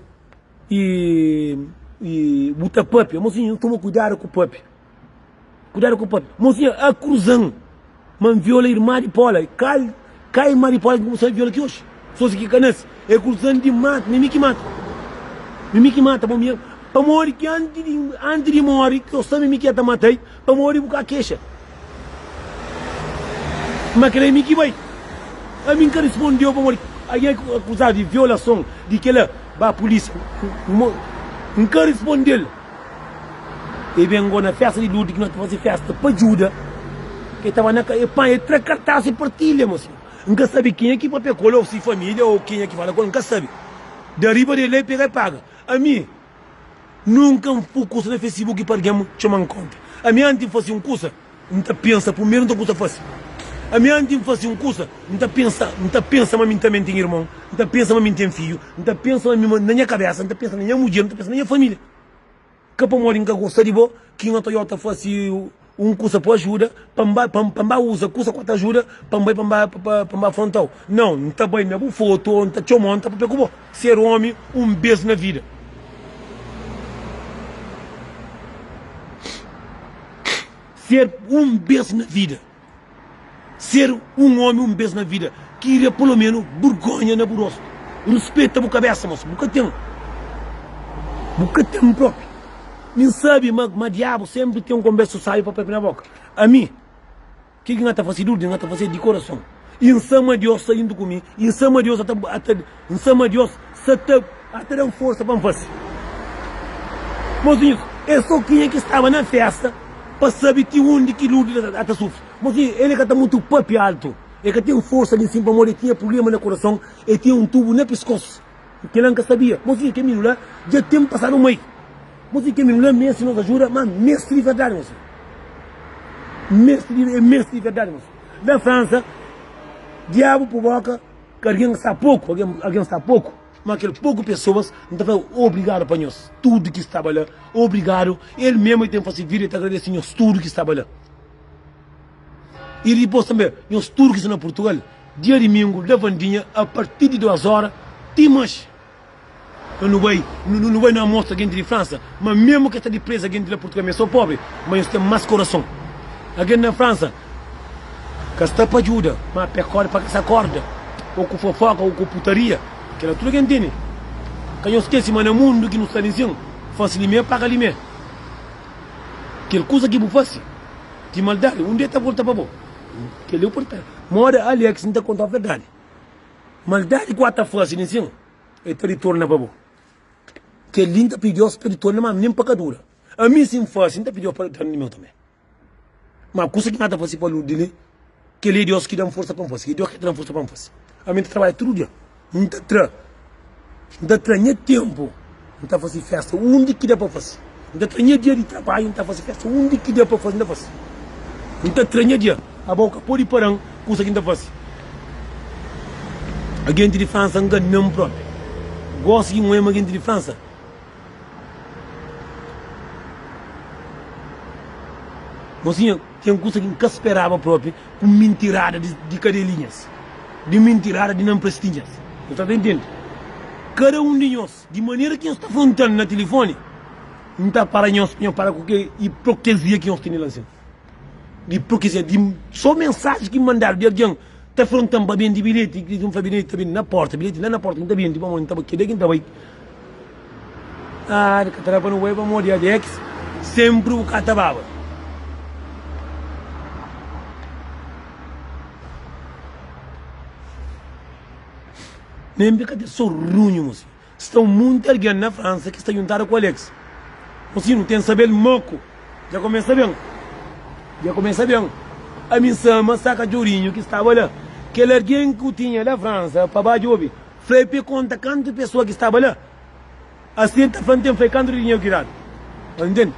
i i bu ta papia. Mosinhu, toma kuidadu ku papia. Kuidadu ku papia. Mosinhu, akruzan ma N viola irma di Paula. Kal ka irma di Paula ki kumsa viola ti oxi? So si ki ka nasi. E kruzan di mata, mimi ki mata. Mimi ki mata, pamo mi pamodi ki anti di anti di mori ki yo sta mimi ki ya ta matai, pamodi bu ka kexa. Ma kela é mi ki bai. Ami N ka rispondeu pamodi algen akuzadu di violason di kela ba pulisia. N ka rispondel. E ben go na festa di Lourdes ki no ta fase festa pa djuda. E taba na e panha e tra kartas e partilha mosinhu. N ka sabe kenha ki papia ku el ou si familia ou kenha ki fala ku el, N ka sabe. Da riba di el e pega e paga. Ami nunka N pui kusa na facebook pa algen txoma-m konta. Ami anti N fase un kusa, N ta pensa primeru N ta kusa fase. Ami anti N fase un kusa, N ta pensa, N ta pensa ma mi tanbe N ten irmon, N ta pensa ma mi N ten fidju, N ta pensa ma mi na nha kabesa, N ta pensa na nha mudjer, N ta pensa na nha familia. Ka pamodi N ka gosta di bo ki N ta ta fase un kusa pa ajuda, pa N ba, pa N ba uza kusa ku ta ajuda pa N bai pa N ba, pa N ba afrontau. Nau, N ta bai na bu fotu ô N ta txoma-u, N ta papia ku bo. Ser omi un bes na vida. Ser un bes na vida. Ser un omi un bes na vida. Kiria pelo menu burgonha na bu rostu. Ruspeta bu kabesa mos. Bu ka ten. Bu ka ten propi. Mi N sabi ma ma diabu senpri ten un konbersu sabi pa papia na boka. Ami, ke ki N ta fasi duru, N ta fasi di korason. I N sa ma Dios sta juntu ku mi. I N sa ma Dios ata ata N sa ma Dios sa ta ata dan forsa pa N fasi. Mosinhus. É so kenha ki staba na festa pa sabe ti undi ki Lourdes ta sufri. Mosinhu, el ka ta mutu papia altu, el ka ten forsa li sin pamodi el tinha prubléma na kurason, el tinha un tubu na piskos. Kel-la N ka sabia. Mosinhu, kel mininu la dja ten pasadu mai. Mosinhu, kel mininu la meste nos ajuda, má meste di verdadi, mosinhu. Meste di, el meste di verdadi, mosinhu. Na Fransa, diabu provoka ki algen sta poku, algen, algen sta poku. Má kel poku pesoas, N ta fla obrigadu pa nhos tudu ki staba la. Obrigadu. El mésmu el ten fase vida, el ta agradese nhos tudu ki staba la. I dipôs tanbê, nhos tudu ki sta na Purtugal, dia dimingu, lavandinha, a partir di dôs óra ti manxe. Nós nu bai, nu bai na mostra genti di Fransa, ma mésmu ki es ta dipreza genti la Purtugal, mi é sô póbri, ma nhos ten más korason. Algen na Fransa ka sta pa djuda, ma pe kóre pa ka sa korda, ô ku fofoka, ô ku putaria, kel-la tudu algen tene. Ka nhos skese ma na mundu ki nu sta li nsin, fase li mé, paga li mé. Kel kuza ki bu fase di maldadi, un dia ta volta pa bo. Kel-li bu pode ta moda Alex, N ta konta-u verdadi. Maldadi ku a ta fase li nsin, el ta ritorna pa bo. Kel-li N ta pidi Deus pa el ritorna, ma nen pa ka dura. Ami si N fase, N ta pidi Deus pa el ritorna di meu tanbe. Ma kusa ki N ta fase pa lus di li, kel-li é Deus ki da-m forsa pa N fase, é Deus ki ta da-m forsa pa N fase. Ami N ta trabadja tudu dia, N ta tra, N ta tra nha ténpu, N ta fase fésta undi ki da pa fase. N ta tra nha dia di trabadju, N ta fase fésta undi ki da pa fase, N ta fase. N ta tra nha dia, abo ka pode para-m kusa ki N ta fase. Agenti di Fransa ngana-m propi. Gosi ki N oia ma agenti di Fransa. Mosinha, ten kusa ki N ka speraba propi ku mintirada di kadelinhas, di mintirada di nanprestinhas. Nhos ta ta intende? Kada un di nhos, di manera ki nhos ta fronta-m na tilifoni, N ta para nhos pa nhos para ku kel iprokezia ki nhos tene la nsin. Di iprokezia, di so mensaji ki mandadu di algen ta fronta-m pa bende bilheti, ki N fla bilheti ta bende na porta, bilheti la na porta ki N ta bende, pamodi N ta bai, kel-li ki N ta bai. Ah, ka ta da pa nu bai pamodi Alex sempri bu ka ta baba. Nen ka ten so runhu mosi. Sta un munti algen na Fransa ki sta juntadu ku Alex. Mosi nu ten sabel moku. Dja kumesa ben. Dja kumesa ben. Ami N sama sa katxorinhu ki staba la. Kel algen ku tinha la Fransa pa ba djobe. Fla-i pa e konta kantu pesoa ki staba la. Asi el ta fla, N ten fla-i kantu di dinheru ki dadu. Nhos ntende?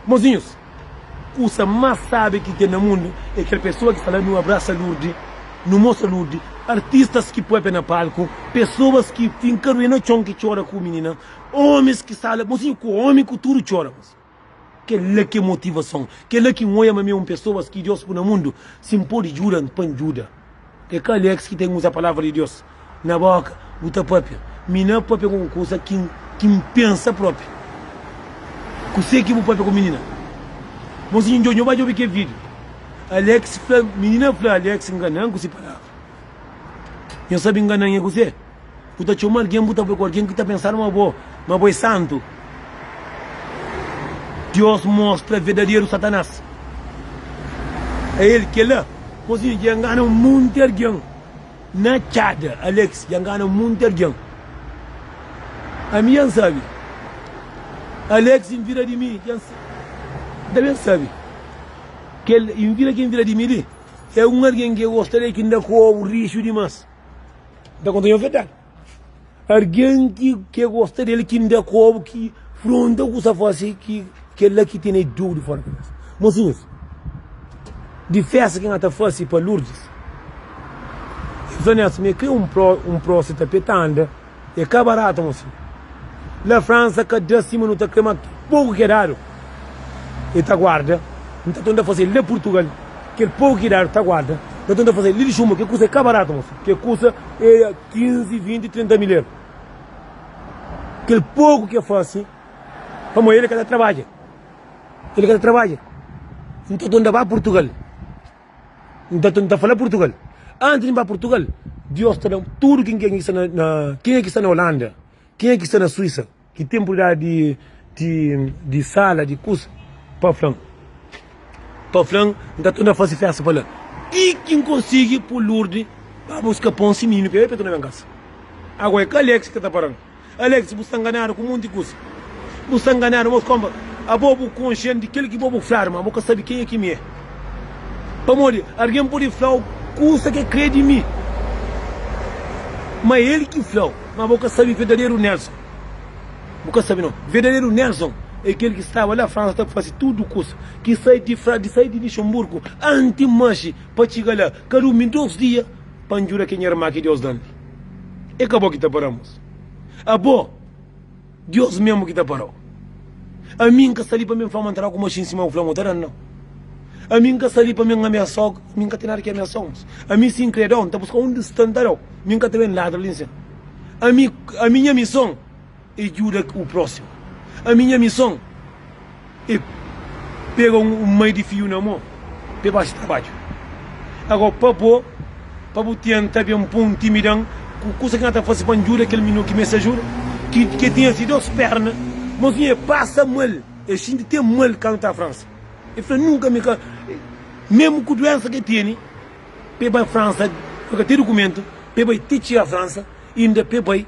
Mozinhus, kusa más sábi ki ten na mundu é kel pesoa ki sta la. Nu abrasa Lurdi, nu mostra Lurdi, artistas ki papia na palku, pesoas ki finka ruê na txon ki txora ku minina, ómis ki sta la. Mozinhu, ku ómi ku tudu txora. Kel-la ki é motivason. Kel-la ki N oia ma mi é un pesoas ki Deus pui na mundu. Si N pode djuda, pa N djuda. É ka Alex ki ten uza palavra di Deus na boka, bu ta papia. Mi na papia ku un kusa ki N pensa propi. Kuse ki bu papia ku minina? Mosinhu djo, nho ba djobe kel video. Alex fla, minina fla Alex ngana-m ku si palavra. Nho sabe ngana-m é kuse? Bu ta txoma algen, bu ta poi ku algen ki ta pensadu ma bo, ma bo é santu. Deus mostra verdaderu Satanás. É el kel-la. Mosinhu dja ngana un monti algen na txada. Alex dja ngana un monti algen. Ami dja N sabe. Alex invira di mi, dja N ta ben sabe. Kel invira ki invira di mi li é un algen ki gosta di el ki N da kobu rixu dimas. N ta konta nho verdadi. Argen ki ke gosta del ki nda kobu ki fronta ku sa fasi ki kela ki tene dor di fora kabesa. Mosinhus, di festa ki nha ta fasi pa Lourdes, el fla Nelson mi kre un pro un próstata pe ta anda e ka barata mosinhu. La Fransa ka da sima nu ta kre ma poku ke dadu e ta guarda. N ta tenta fase la Purtugal. Kel poku ki dadu ta guarda, ta tenta faze li di xumba, ke kusa é ka baratu mosi, ke kusa é 15, 20, 30 mil eru. Kel poku ke fase, pamodi el ka ta trabadja, el ka ta trabadja. N ta tenta ba Purtugal, N ta tenta fala Purtugal, antis di N ba Purtugal, Dios ta da tudu kin ki sta na, kenha ki sta na Holanda, kenha ki sta na Suísa. Ki ten prioridadi di di sala di kusa pa fla-m pa fla-m N ta torna fase festa pa la ti ki N konsigi pô Lurdi ba buska pon si mininu pa el pa el torna ben kasa. Agora é ka Alex ki ta para-m. Alex bu sta nganadu ku monti kusa. Bu sta nganadu mos konpa. Abo bu konxe-m di kel ki bo bu fladu, má bo ka sabe kenha ki mi é. Pamodi algen pode fla-u kusa ki el krê di mi, má el ki fla-u, má bo ka sabe verdaderu Nelson. Bu ka sabe nau. Verdaderu Nelson é kel ki staba la Fransa ta fase tudu kusa, ki sai di di sai di Lixonburgu anti manxe pa txiga la, ka durmi dos dia pa N djuda kel nha irma ki Deus da-m li. É ka bo ki ta para-m, mosu. Abo. Dios mesmu ki ta parau. Ami N ka sta li pa mi N fla ma N ta da ku maxin sima bu fla ma bu ta da-m, nau. Ami N ka sta li pa mi N amiasau, ami N ka ten nada ki amiasau. Ami si N kre da-u, N ta buska undi sta N ta da-u. Mi N ka ta ben ladra li nsin. Ami, ami nha mison é djuda u prósimu. Ami nha mison é pega un mai di fiju na mô pa e ba si trabadju. Agora pa bo, pa bu tenta ben pô un timidan ku kusa ki N ta fase pa N djuda kel mininu ki meste ajuda, ki ki tinha si dos perna, mosinhu e pasa mal, e xinti te mal kantu ta Fransa. E fla nunka mi ka, mesmu ku duensa ki e tene, pa e bai Fransa, e ka ten dukumentu, pa e bai te txiga Fransa, inda pa e bai.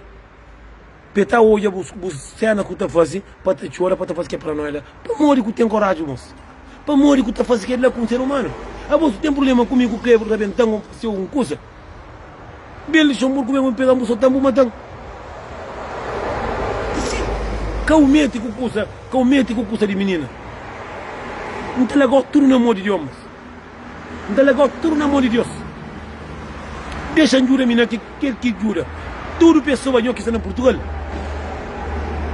Pa e ta odja bus sena ku ta fase, pa ta txora, pa ta fase ke paranoia la. Pamodi ku ten koraju mos? Pamodi ku ta fase kel la ku un ser umanu? Abo su ten prublema ku mi ku Kleber rabentan o faseu un kusa? Ben Luxemburgo ben bu pegan bu sotan bu matan. Si ka u meti ku kusa, ka u meti ku kusa di minina. N ta lagau tudu na mo di Dios mos. N ta larga-u tudu na mon di Deus. Dexa-m djuda mi na kel ki djuda tudu pesoa nho ki sta na Purtugal.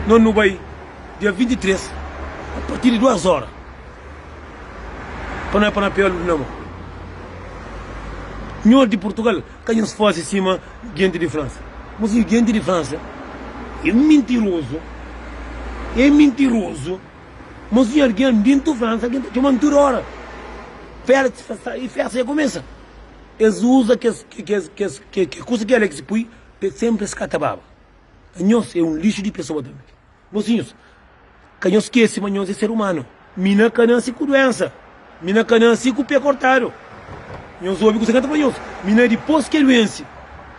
Nos nu bai dia 23 a partir di duas ora pa no pa no pega ludu na mon. Nho di Purtugal ka nhos fase sima jenti di Fransa. Mosinhu, jenti di Fransa é mintirozu, é mintirozu. Mozinho algen dintu Fransa algen ta txoman tudu ora Festa i festa dja kumesa Es uza kes kes kes ke kusa ki Alex pui pa senpri es ka ta baba Anhos é un lixu di pesoa tanbe Mozinhus ka nhos skese ma nhos é ser umanu Mi na ka nase ku duensa Mi na ka nase ku pe kortadu Nhos obi kusa ki N ta fla nhos Mi na dipos ke duense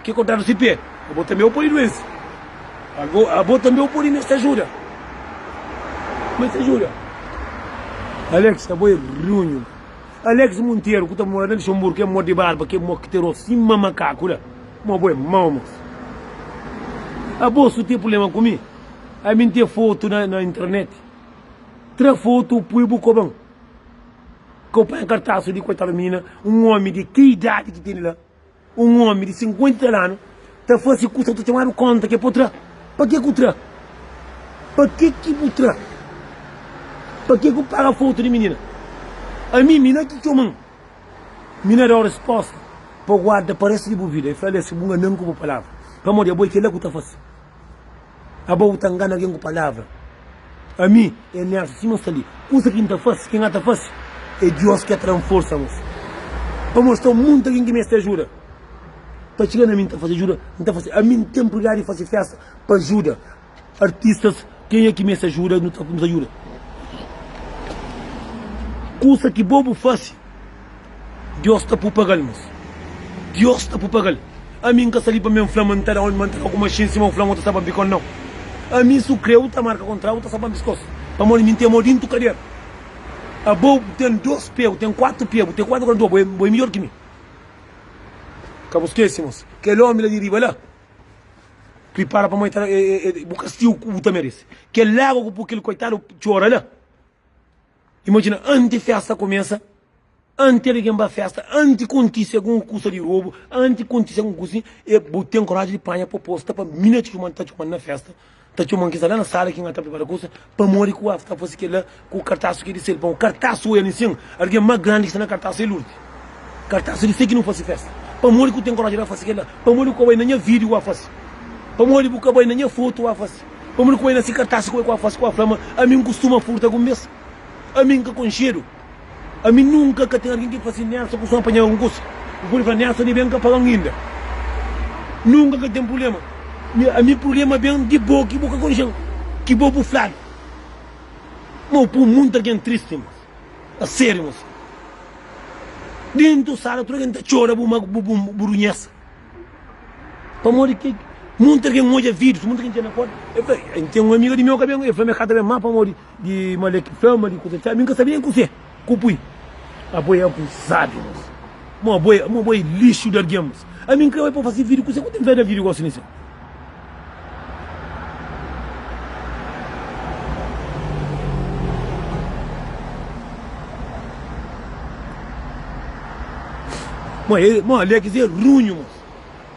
Ke kortadu si pe Abo tanbe bu pode duense Abo, abo tanbe bu pode meste ajuda Meste ajuda Alex, abo é runhu Alex Monteiro ku ta mora na Luxemburgo Ke mo di barba, ke mo ki ten rostu sima makaku la Mo abo é mau mos Abo su ten problema ku mi Ami N ten fotu na, na internet Tra fotu pui bu koban Ka bu panha kartasu di koitadu minina Un omi di ki idadi ki tene la Un omi di 50 i tal anu ta fasi kusa ku ta txomadu konta ke po tra. Pa ke ku tra? Pa ke ki bu tra? Pa ke ku paga fotu di minina? Ami, mina ki txoman, mina dau resposta pa guarda pa restu di bu vida. E fla, Alessi, bu nganan ku bu palavra, pamodi abo i kila ku ta fasi. Abo bu ta ngana algen ku palavra. Ami é Nelson, sima sta li. Kusa ki N ta fase, ki N ta fase, é Dios ki ta da-m forsa, mos. Pamodi sta monti algen ki meste ajuda. Pa txiga na mi, N ta fase ajuda, N ta fase. Ami N ten prioridadi di fase festa pa ajuda artistas, kenha ki meste ajuda, nu ta ajuda. Kusa ki bo bu fase. Dios ta pu pagal mos. Dios ta pu pagal. Ami nka sta li pa mi nfla ma nta da ma nta da ku maxin sima nfla ma ta sta pa bikon nau. Ami su kre u ta marka kontra u ta sta pa piskos. Pamodi mi nten mo dintu kadera. Abo bu ten dos pe bu ten kuatu pe bu ten kuatu grandor bo bo e midjor ki mi. Ka bu skese mos. Kel omi la di riba la pripara pamodi ta bu kastigu ku bu ta merese. Kel lagua ku pu kel koitadu txora la. Imajina anti festa kumesa. Anti algen ba festa, anti kontise algun kusa di robu, anti kontise algun kusa si, e bu ten koraji di panha proposta pa mina txoman, ta txoman na festa, ta txoman ki sta la na sala ki N ta pripara kusa, pamodi ku ta fasi kila ku kartasu ki di sel, pamodi kartasu oja li sin, algen ma grandi ki sta na kartasu é Lurdi, kartasu di se ki nu fasi festa, pamodi ku ten koraji di fasi kila, pamodi ku ka bai na nha video ku fasi, pamodi bu ka bai na nha fotu ku fasi, pamodi ku bai na si kartasu ku fasi ku fla ma ami N kustuma furta algun bes, ami N ka konxedu. Ami nunka ka ten algin ki fasi Nelson ku son pa nha algun kusa. Bu pudi fla Nelson di ben ka pagan inda. Nunka ka ten prublema. Mi ami prublema ben di bo ki bu ka konxen, ki bo bu fladu. Ma bu pui muntu algin tristi mos. A seriu mos. Dentu sala tudu algin ta txora bu bu bu runhesa. Pamodi ki. Munti algen odja vídius, munti algen txega na porta, el fla, N ten un amiga di meu ka ben, el fla ma el ka ta ben má pamodi di ma el ki fla ma di kuza txá, mi N ka sabe nen kuzê ku pui. Abo é abuzadu mos. Mo abo é, mo abo é lixu di algen mos. Ami N krê bai pa fase vídiu, kuzê ku ten fla na vídiu gosi nisi? Mo é, mo Alex é runhu mos.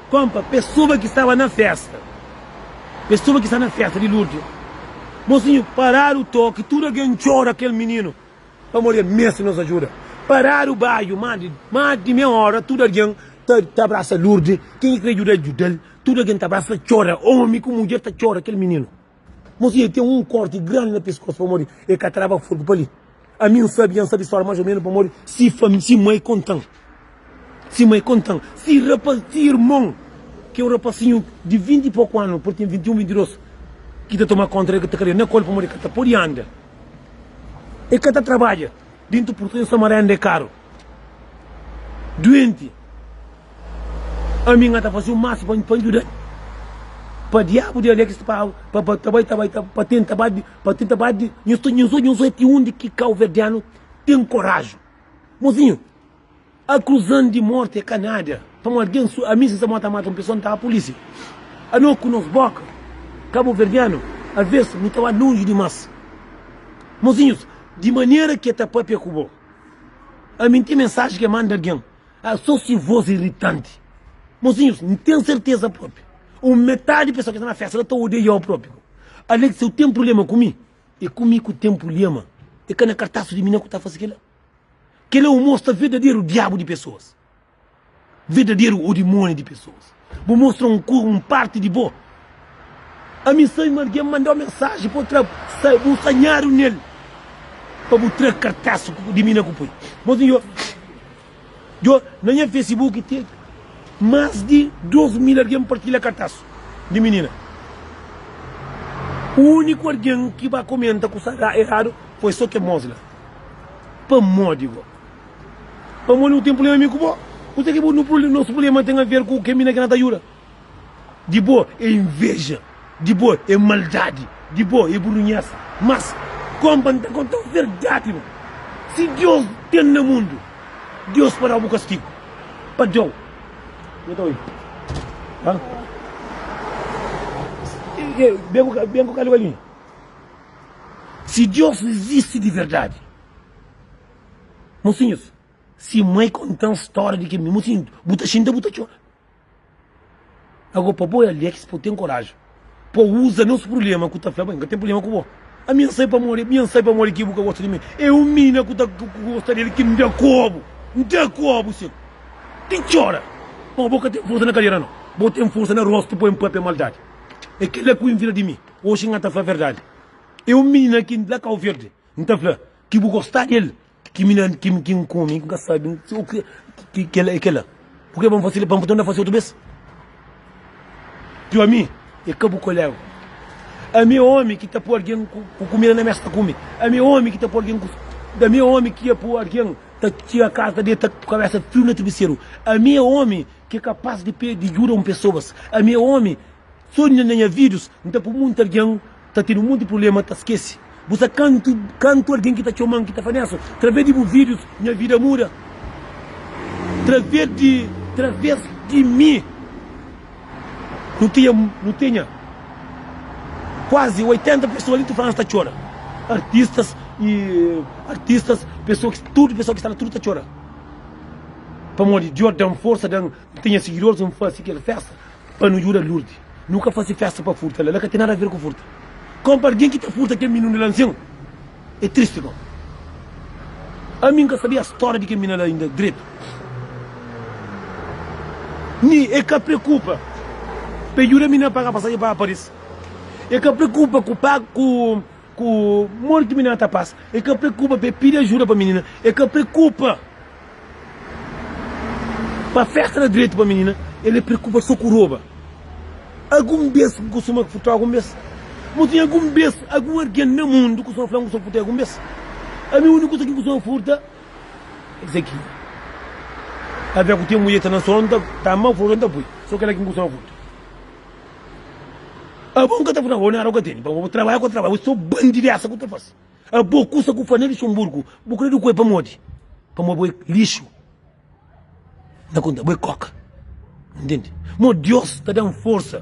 Konpa pesoba ki staba na festa. Pesoba ki sta na festa di Lourdes. Mosinhu, paradu toki, tudu algen txora kel mininu pamodi el meste nos ajuda. Paradu baju, más di más di meia óra, tudu algen ta ta abrasa Lourdes, ken ki kre djuda-l, djuda-l. Tudu algen ta abrasa, ta txora, ómi ku mudjer ta txora kel mininu. Mosinhu, el ten un kórti grandi na piskos pamodi el ka traba folgu pa li. Ami N sabe, dja N sabe stória más ô ménus pamodi si fami, si mai konta-m. Si mai konta-m. Si rapa, si irmon, ki é un rapasinhu di 20 i poku anu, pode ten 21, 22, ki ta toma konta del, ki ta kria na kol pamodi el ka ta pode anda, el ka ta trabadja, dintu purton sama renda é karu, duenti. Ami N ta fase un masi pa N djuda-l. Pa diabu di Alex pa pa ta bai ta bai pa tenta ba pa tenta ba di nhos ta nhos nhos ti undi ki kauverdianu ten koraju. Mozinhu, akruzan di morti é ka nada. Pamodi algen su ami si N sta mata mata un pesoa N ta ba pulisia. Ano ku nos boka kabuverdianu alves nu ta ba lonji dimas. Mozinhus, di manera ki e ta papia ku bo, ami N ten mensaji ki e manda algen. Ah, so si voz irritanti. Mozinhos, N ten serteza propi, un metadi di pesoa ki sta na festa la ta odeiau propi. Alex, si u ten prublema ku mi, e ku mi ku ten prublema, e ka na kartasu di mi na ku ta fasi kila. Kila u mostra verdaderu diabu di pesoas, verdaderu o dimoniu di pesoas. Bu mostra un ku un parti di bo. Ami N sabi ma algen mandau mensaji pa bu tra bu sanhadu nel pa bu tra kartasu di mi na ku pui. Mozinho, Djo, na nha Facebook ten mas di 2000 algen partilha kartasu di minina. Uniku algen ki ba komenta kusa eradu foi so kel mos la. Pamodi go? Pamodi nu ten prublema mi ku bo? Kuse ki nos prublema ten aver ku kel mina ki na ta juda? Di bo é inveja, di bo é maldadi, di bo é burunhesa. Mas, konpa N ta kontau verdadi ma, si Deus ten na mundu, Deus pa dau bu kastigu, pa dau. Nha ta oi? Ha? Ben ku kalu galinha. Si Deus izisti di verdadi, mosinhus, si mai kontan storia di kel mi, mosinhu, bu ta xinta bu ta txora. Ago pa bo Alex pa bu ten koraju pa uza nos prublema ku ta fla ba N ka ten prublema ku bo ami N sai pamodi mi N sai pamodi ki bu ka gosta di mi é un mina ku ta ku gosta del ki N da kobu N da kobu sin ti txora ma bo ka ten forsa na kadera no bo ten forsa na rostu pa N papia maldadi é kila ku N vira di mi oxi N ta fla verdadi é un mina ki la Kau Verde N ta fla ki bu gosta del Ki mi na ki ki N kumi, N ka sabi o ki ki kela é kela. Purke pa N fasi pa N torna fasi otu bes? Tio ami é ka bu kolega. Ami é omi ki ta pui algen ku ku kumida na mesa ta kume. Ami é omi ki ta pui algen ku ami é omi ki ia pui algen ta txiga kasa ta deta ku kabesa friu na trabiseru. Ami é omi ki é kapas di pe di djuda un pesoas. Ami é omi So na nha videos N ta pui munti algen ta tene un monti problema ta skese bu sa kantu kantu algen ki ta txoman ki ta fla Nelson traves di bu videos nha vida muda traves di traves di mi nu tinha nu tinha kuazi 80 pessoa li tu fla ta txora artistas e artistas pessoa ki tudu pessoa ki sta la tudu ta txora pamodi Dios dan forsa dan N tinha sigidoris N fasi kel festa Pa nu djuda Lourdes. Nu ka fase festa pa furta la. La ka ten nada a ver ku furta. Konpa algen ki ta furta kel mininu la nsin, é tristi kon. Ami N ka sabia storia di kel minina la inda dretu. Ni e ka preokupa pa e djuda minina paga pasajen pa ba Paris. E ka preokupa ku paga ku ku modi ki minina ta pasa. E ka preokupa pa e pidi ajuda pa minina. E ka preokupa. Pa festa da dretu pa minina, el é preokupa so ku roba. Algun bes N kustuma furta algun bes? Mo tinha algun bes algun algen na mundu kustuma fla N kustuma furta algun bes? Ami uniku kusa ki N kustuma furta é kisa ki avia ku ten mudjer ta na sonu ta ama furta N ta pui. So kila ki N kustuma furta. Abo nka ta fla bo nada bu ka tene, pa bo trabadja ku trabadja, bo so bandidesa ku ta fasi. Abo kusa ku fla na Luxemburgo, bu kre di kue pamodi? Pamodi bo é lixu. Na konta, bo é koka. Ntende? Mo Dios ta dan forsa.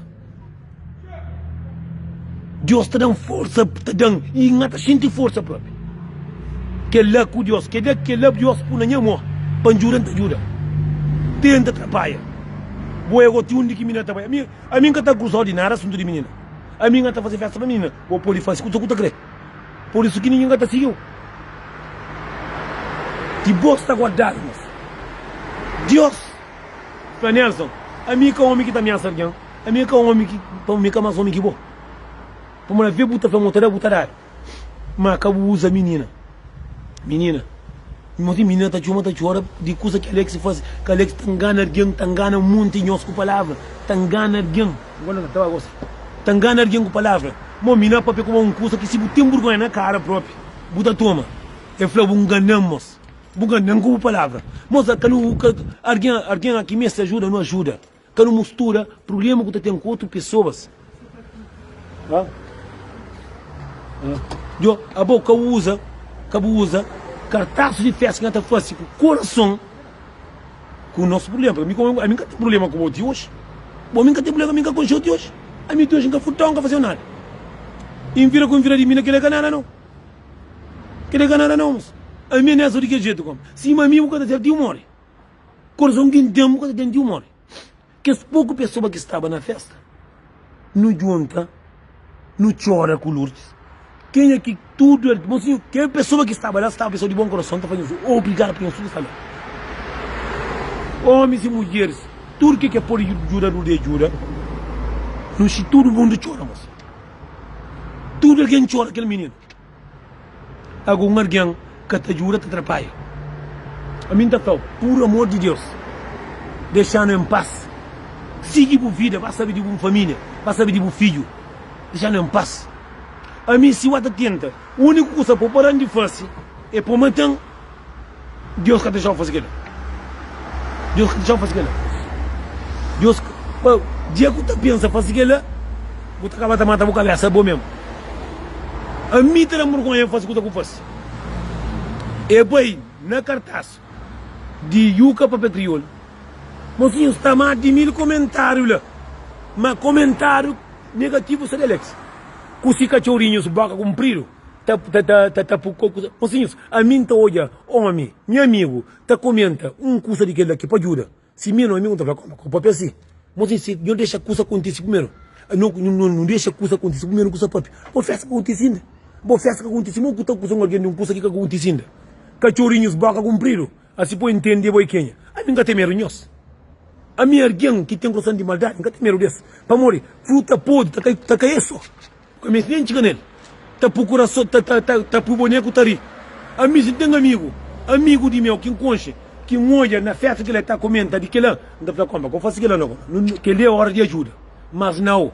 Dios ta dan forsa, ta dan i N ta xinti forsa propi. Kela ku Dios, kela kela Dios pui na nha mo pa N djuda, N ta djuda. Tenta trapaia. Bo é go ti undi ki minina ta bai. Ami, ami N ka ta akusau di nada asuntu di minina. Ami N ka ta fasi festa pa minina. Bo podi fasi kusa ku ta kre. Pur isu ki ningin ka ta sigiu. Ki bo sta guardadu mas. Dios fla Nelson, Ami ka omi ki ta amiasa algen, ami ka omi ki, pa mi ka mas omi ki bo. Pamodi avê bu ta fla ma bu ta da, bu ta dadu. Ma ka bu uza minina. Minina. Modi minina ta txoma ta txora di kusa ki Alex fasi, ki Alex ta ngana algen, ta ngana monti nhos ku palavra, ta ngana algen. Ta ngana algen ku palavra. Mo mina papia ku bo un kusa ki si bu ten burgonha na kara propi, bu ta toma. E fla bu ngana-m mos. Bu ngana-m ku bu palavra. Mos, ka nu, ka, algen, algen ki meste ajuda, nu ajuda. Ka nu mustura prublema ku ta ten ku otu pesoas. Ha? Ha? Djo, abo ka uza, ka bu uza kartasu di festa ki na ta fasi ku korason ku nos prublema. Porque ami, ami ka ten prublema ku bo ti oji. Bo ami ka ten prublema, ami ka konxeu ti oji. Ami ti oji nka furtau, nka fazeu nada. I nvira ku nvira di mi na kila ka nada nau. Kila ka nada nau, mos. Ami é nesu di kel jetu kom. Sima ami bu ka ta ser ti bu mori. Korason ki N ten, bu ka ta ten ti bu móre. Kes poku pesoa ki staba na fésta, nu djunta, nu txora ku Lurdes. Kenha ki tudu el, mosinhu, kel pesoa ki staba la, staba pesoa di bon korason, ta fla nhos obrigadu pa nhos tudu sta la. Omis i mudjeris, tudu ke ke pode djuda Lurdes djuda. Nu xi tudu mundu txora, mosinhu. Tudu algen txora kel mininu. Algun algen ka ta djuda ta trapaia. Ami N ta fla-u, pur amor di Deus, dexa-nu en pas. Sigi bu vida, ba sabe di bu família, ba sabe di bu fidju. Dexa-nu en pas. Ami, si bu ta tenta, úniku kusa pa bu para-m di fase é pa bu mata-m. Deus ka ta dexa-u fase kel-la. Deus ka ta dexa-u fase kel-la. Deus, pa dia ku ta pensa fase kel-la, bu ta kaba ta mata bu kabesa bo mesmu. Ami ta da-m burgonha fase kusa ku fase. E bai na kartas di Yuka Papia Kriolu. Mosinhu, sta más di 1000 komentáriu la. Ma komentáriu negativu sta di Alex. Ku si katxorinhus boka kunpridu. Ta ta ta ta ta pu kusa. Mosinhus, ami N ta odja omi, nha amigu, ta komenta un kusa di kel-la ki pa djuda. Si mi no amigu, N ta fla, Koma, ka papia si. Mosinhus, si nho dexa kusa kontisi primeru, no no no dexa kusa kontisi primeru, kusa papia. Bo festa ka kontisi inda. Bo festa ka kontisi, mo ku ta akusa un algen di un kusa ki ka kontisi inda. Katxorinhus boka kunpridu, asi pa intende bo é kenha. Ami N ka ten medu di nhos. Ami algen ki ten korason di maldadi, N ka ten medu des. Pamodi fruta podri ta kai ta kai es so. Ka meste nen txiga nel. Ta prokura so ta ta ta ta pui boneku ta ri. Ami si N ten amigu, amigu di meu ki N konxe, ki N odja na festa kila ta komenta di kila, N ta fla konpa, ka bu fasi kila no konpa. Nu keli é ora di ajuda. Mas nau,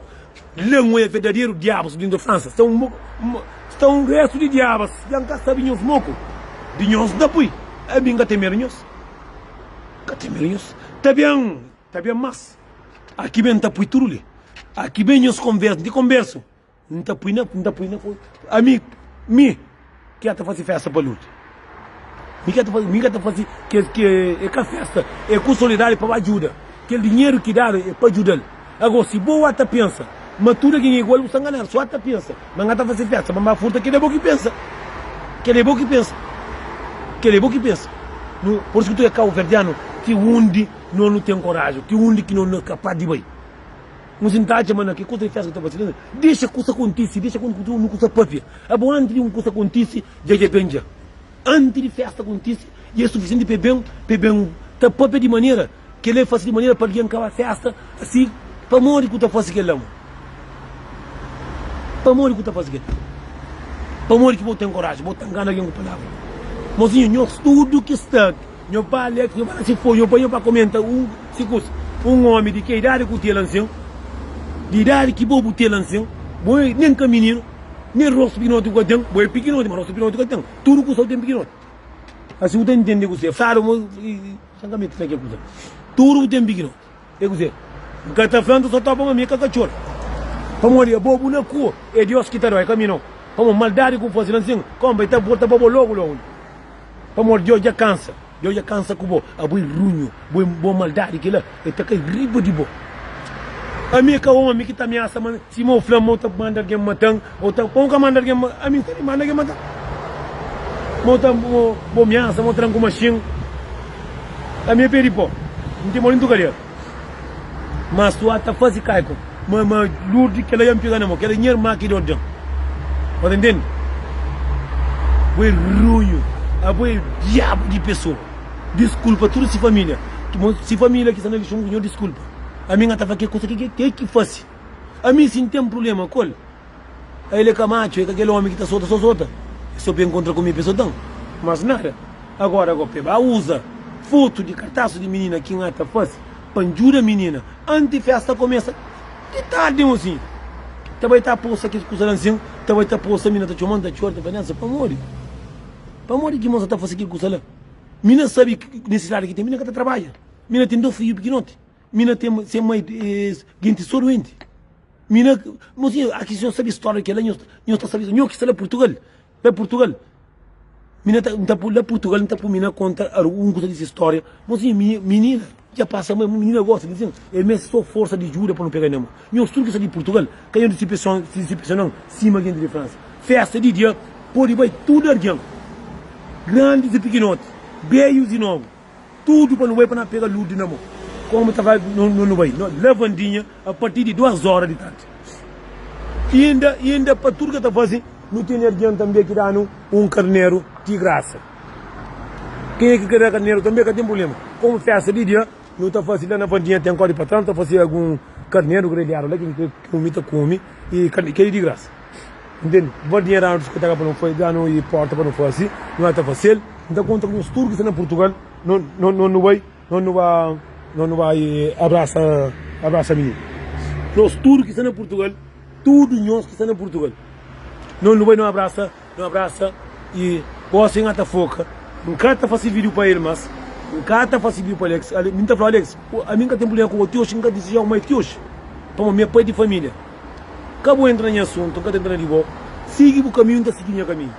la N odja verdaderu diabus dintu Fransa. Sta un sta un restu di diabas, dja N ka sabi nhos moku di nhos N ta pui. Ami N ka ten medu nhos. N ka ten medu nhos. Ta ben, ta ben mas. Aki ben N ta pui tudu li. Aki ben nhos konversa, di konversu N ta pui na, N ta pui na Ami, mi ki ta fasi festa pa Lourdes. Mi ki ta fasi, mi ka ta fasi ke ke é ka festa, é ku solidari pa ba djuda. Kel dinheru ki dadu é pa djudal. Ago si bo ata pensa ma tudu algen é igual, bu sta nganadu. Si bu ata pensa ma N ka ta fasi festa pa N ba furta, kel é bo ki pensa. Kel é bo ki pensa. Kel é bo ki pensa. Nu, por isu ki tu é kauverdianu, ti undi no nu ten koraji, ti undi ki no no kapas di bai. Nu sinta atxa ma na ki kusa di festa ki ta fasi la, dexa kusa kontisi, dexa nu kusa papia. Abo anti di un kusa kontisi, dja dja ben dja. Anti di festa kontisi, dja é sufisienti pa e ben, pa e ben ta papia di manera, kel-la e fasi di manera pa algen kaba festa, asi, pamodi ku ta fasi kel-la mo? Pamodi ku ta fasi kel-la? Pamodi ki bo ten koraji, bo ta ngana algen ku palavra? Mosinhu, nhos tudu ki sta. Nho pa Alex, nho pa si foi, nho pa nho pa comenta un si kus un homi di ke idadi ku tela nsin, di idadi ki bo bu tela nsin, bo e nen ka mininu, nen rostu pikinoti bu ka ten, bo e pikinoti ma rostu pikinoti ka ten, tudu kusa bu ten pikinoti. Asi bu ta intende kuse, fladu mo i ka mete na ke kusa, tudu bu ten pikinoti. É kuzê? N ka ta fla, N ta so topa ma mi é ka katxor. Pamodi abo bu na kua, é Deus ki ta da, é ka mi nau. Pamodi maldadi ku bu fase la nsin, konpa, i ta volta pa bo logu logu. Pamodi Deus dja kansa, Deus dja kansa ku bo. Abo é runhu, bo é bo maldadi kila, e ta kai riba di bo. Ami é ka omi ki ta amiasa ma sima u fla-m ma u ta manda algen mata-m, ou ta, pa u ka manda algen, ami N sta di manda algen mata-m. Ma u ta bo amiasa ma u tra-m ku maxin, ami é pé di pó, N ten modi N tuka del. Ma sua ta fasi kaiku ma ma lur di kela ya npiga na mo kela nha irma ki dor dan bo ta ntende bo é runhu abo é diabu di pesoa diskulpa tudu si familia si familia ki sta na lixon ku nho diskulpa ami nha ta fla ke kusa ki ke ki fasi ami si nten prublema ku el. El é ka matxu, é ka kel omi ki ta sota so sota. É so pa enkontra ku mi pa e sota-m. Mas nada. Agora go pa e ba uza fotu di kartasu di minina ki N ta fase pa N djuda minina anti festa komesa di tardi mosinhu. Ta bai ta posta kes kusa la nsin, ta bai ta posta minina ta txoma-m ta txora ta fla Nelson pamodi? Pamodi ki mosa ta fase kel kusa la? Minina sabi nesesidadi ki ten, minina ka ta trabadja. Minina ten dos fidju pikinoti. Minina ten se mai genti so duenti. Mina, mozinho, aki si nhos sabe storia kela, nhos, nhos ta sabe, nho ki sta la Portugal, la Portugal. Mina ta, nta pu, la Portugal nta pu mina konta un kusa di si storia. Mozinho, mi, minina, dja pasa ma minina gosta di sin, el meste so forsa di djuda pa no pega na mo. Nhos tudu ki sta di Portugal, ka nhos disipsion, disipsionan sima genti di Fransa. Festa di dia podi bai tudu argen, grandis i pikinoti, beius i nobu. Tudu pa nu bai pa na pega ludi na mo. Komu ta fla no nu bai no lavandinha a partir di duas ora di tardi. Inda inda pa tudu ke ta fasi nu tene argen tambe ki danu un karneru di grasa. Kenha ki ka da karneru tambe ka ten prublema. Komu festa di dia nu ta fasi la na vandinha ten kodi pa tras nu ta fasi algun karneru grelhadu la ki kumi ta kumi i keli di grasa. Ntende? Vandinha danu diskoteka pa nu fasi danu i porta pa nu fasi nu ta fasel. N ta konta ku nhos tudu ki sta na Purtugal, no no no bai, no no ba, no no bai abrasa, abrasa mininu. Nos tudu ki sta na Purtugal, tudu nhos ki sta na Purtugal, no no bai no abrasa, no abrasa i gosi N ka ta foka, N ka ta fasi video pa el mas, N ka ta fasi video pa Alex, mi N ta fla Alex, ami N ka ten prublema ku bo ti oxi, N ka disijau mai ti oxi, pamodi mi é pai di familia. Ka bu entra na nha asuntu, N ka ta entra na di bo, sigi bu kaminhu, N ta sigi nha kaminhu.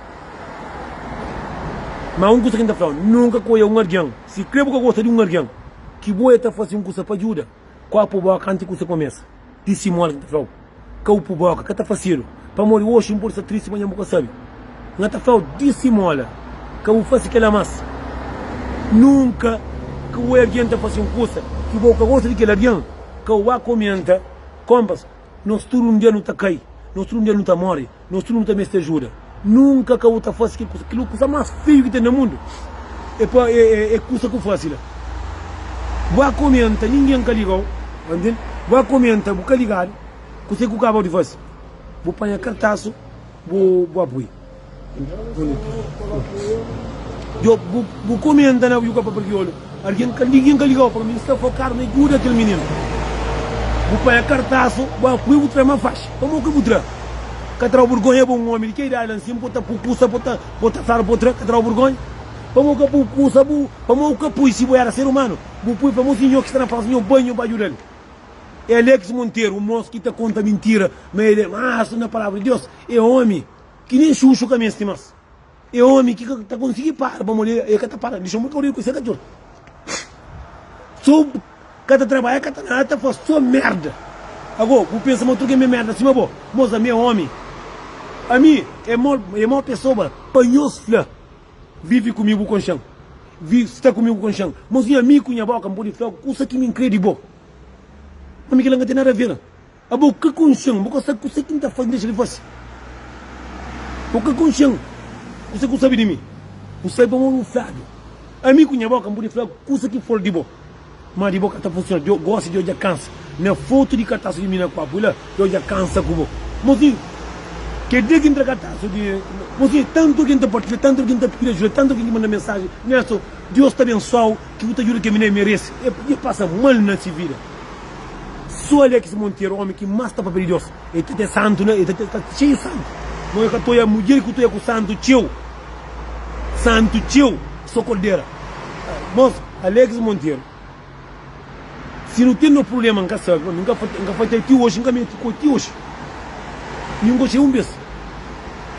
Ma un kusa ki N ta fla-u, nunka ka oia un algen, si kre bu ka gosta di un algen, ki bo e ta fase un kusa pa djuda, kua pu boka antis kusa kumesa. Di si modi ki N ta fla-u, ka bu pu boka, ka ta fasedu, pamodi oxi N pode sta tristi, manhan bu ka sabe. N ta fla-u di si mola, ka bu fase kela mas. Nunka ka oia algen ta fase un kusa ki bo ka gosta di kel algen, ka bu ba komenta, konpas, nos tudu un dia nu ta kai, nos tudu un dia nu ta more. Nos tudu nu ta meste ajuda. Nunka ka bu ta fase kel kusa. Kel kusa mas feiu ki ten na mundu é pa é kusa ku fase la. Bu ba komenta, ningen ka ligau, ba ntende? Bu ba komenta, bu ka ligadu, kuse ku kaba di fase? Bu panha kartasu, bu bu apui. Djo bu bu komenta na bu ka papia kriolu. Algen ka ningin ka ligau pa mi, N sta fokadu na juda kel mininu. Bu panha kartasu, bu akui, bu tra ma faxi. Pamodi ki bu tra? Ka trau burgonha bo un omi di ki idadi la nsin, bo ta pui kusa, bo ta bo ta fladu bo tra, ka trau burgonha? Pamodi ka bu kusa bu pamodi ka pui si bu era ser umanu, bu pui fla mo sinhor ki sta na Fransa, nho bai nho ba judal. É Alex Monteiro, un mos ki ta konta mintira, ma el é masu na palavra di Deus, é omi ki nen xuxu ka mesti mas. É omi ki ka ta konsigi para pamodi el ka ta para dixa un bokadinhu ku se katxor so ka ta trabadja ka ta nada ta faz so merda ago bu pensa ma tudu ken ben merda sima bo mos ami é omi ami é mau é mau pesoba pa nhos fla vivi ku mi bu konxen vi sta ku mi bu konxen mos nha ami ku nha boka n podi fla kusa ki mi nkre di bo ami kila nka ten nada ver. Abo ka konxe-m, bu ka sabe kuse ki N ta fase, N dexa di fase. Bo ka konxe-m, kuse ku sabe di mi? Bu sabe pamodi bu fladu. Ami ku nha boka N pode fla kusa ki for di bo, ma di bo ka ta funsiona. Djo gosi djo dja kansa. Na fotu di kartasu di mi na kua pui la, djo dja kansa ku bo. Mosinhu, kel dia ki N tra kartasu di. Mosinhu, tantu algen ta partilha, tantu algen ta pidi ajuda, tantu algen ki manda mensaji, Nelson, Deus ta abensoa-u, ki bu ta djuda kel minina, e merese. E dja pasa mal na si vida. Sô Alex Monteiro, omi ki más ta papia di Deus, el ta ten santu na, el ta ten, ta xeiu santu. Mo el ka ta oia mudjer ki ta oia ku santu txeu, santu txeu, sô kordera. Mos, Alex Monteiro, si nu ten no prublema, N ka sabe, ma mi N ka, N ka fatal ti oxi, N ka mete ku ti oxi. Mi N konxe un bes.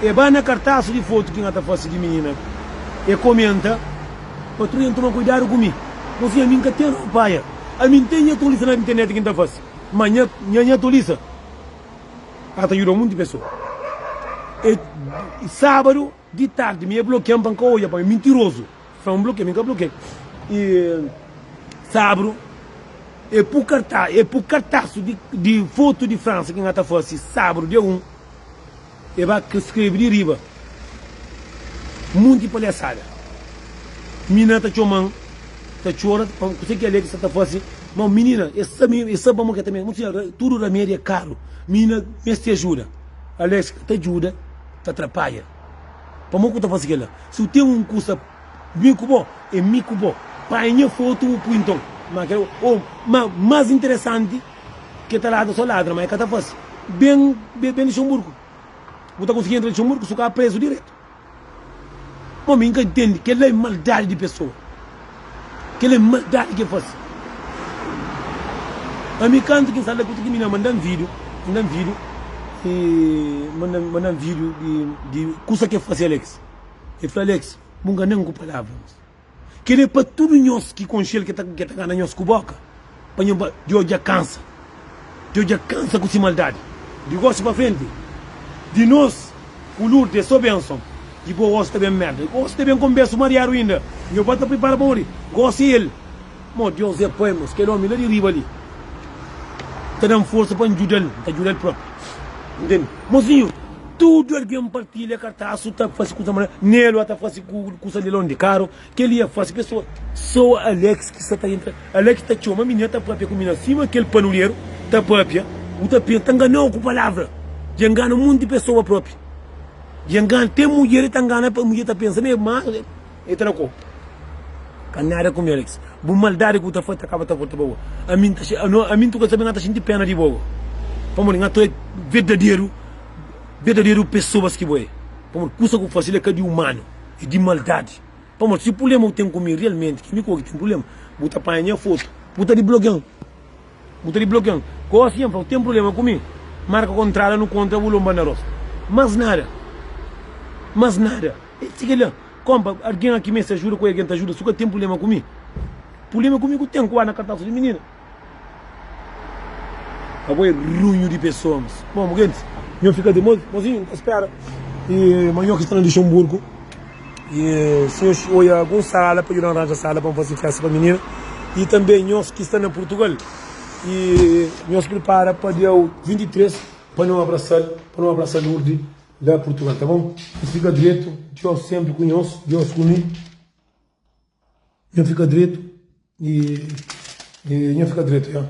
E ba na kartasu di fotu ki N ta fase di minina, e komenta, Patrulha, N toma kuidadu ku mi. Mosinha, ami N ka ten ropaia. Ami N ten nha tolisa na internet ki N ta fase. Ma nha nha tolisa a ta juda munti pesoa. E sabadu di tardi mi e blokian pa N ka oja, pa mi mintirozu. Fla-m blokia, mi N ka blokia. E sabru e pu karta, e pu kartasu di di fotu di Fransa ki N ta fase sabru dia 1. E ba skrebe di riba munti palhasada. Minina ta txoma-m, ta txora, pa kuse ki Alex sa ta fase. Ma minina, e sabe, e sabe pamodi ki e ta meste. Mon sinhor, tudu ramedi é karu. Minina meste ajuda. Alex ka ta djuda, ta trapadja. Pamodi ku ta fase kila? Si bu ten un kusa mi ku bo, é mi ku bo. Panha nha fotu bu pui nton. Ma kel, o, ma mas interesanti. Ke ta ladra so ladra ma e ka ta fasi. Ben ben Luxemburgo. Bu ta konsigi entra Luxemburgo su ka prezu diretu. Bom mi nka intendi kela é maldadi di pessoa. Kela é maldadi ke fasi. Ami kantu ki nsa la kutu ki mina mandan video, mandan video e mandan mandan video di di kusa ke fasi Alex. E fla Alex, bu nka nen ku palavra. Kel é pa tudu nhos ki konxe-l ki ta gana nhos ku boka, pa nho ba Deus dja kansa, Deus dja kansa ku si maldadi. Di gosi pa frenti, di nos ku Lurdi é so benson, di bo gosi ta ben merda, gosi ta ben konbersu mariadu inda, nho ba ta pripara pa mori, gosi é el. Mo Deus é pai, mos, kel omi la di riba li ta da-m forsa pa N djuda-l, N ta djuda-l propi. Ntende? Mosinhu, tudu algen partilha kartasu ta fase kusa manera, Nelo ta fase kusa lilon di karu, kel-li a fase pesoa, so Alex ki sa ta entra, Alex ta txoma minina ta papia ku minina sima kel panuleru ta papia, bu ta pensa ta ngana-u ku palavra, dja ngana monti pesoa propi, dja ngana, ten mudjer ki ta ngana pa mudjer ta pensa ma e E ta da ku ka nada ku mi Alex. Bu maldadi ku bu ta fasi ta kaba ta volta pa bo. Ami nta ami ntu ka sabi nga ta sinti pena di bo pamodi nga ta oja verdaderu verdaderu pesoas ki bo e. Pamodi kusa ku fasi la ka di umanu e di maldadi. Pamodi si pulema bu ten ku mi realmenti ki mi ku bo ki ten pulema bu ta panha nha fotu bu ta diblokian. Bu ta di blokian. Gosi nha fla, bu ten prublema ku mi? Marka kontrada nu kontra bu lonba na rostu. Mas nada. Mas nada. E si kila. Konpa, algen aki meste ajuda ku algen ta ajuda. Su ka ten prublema ku mi. Prublema ku mi ku ten ku anda kartasu di minina. Abo é runhu di pesoa mas. Bom, gentis, nho fika di mozinho, nta spera. E ma nho ki sta na Luxemburgo. E si nhos oia algun sala pa djuda-m ranja sala pa N fase festa pa minina. E tanbe nhos ki sta na Purtugal, e nhos pripara pa dia 23 pa no abrasa-l, pa no abrasa Lurdi la Purtugal, ta bon? Nhos fika dretu, Dios senpri ku nhos, Dios ku mi. Nhos fika dretu e, e nhos fika dretu, ya.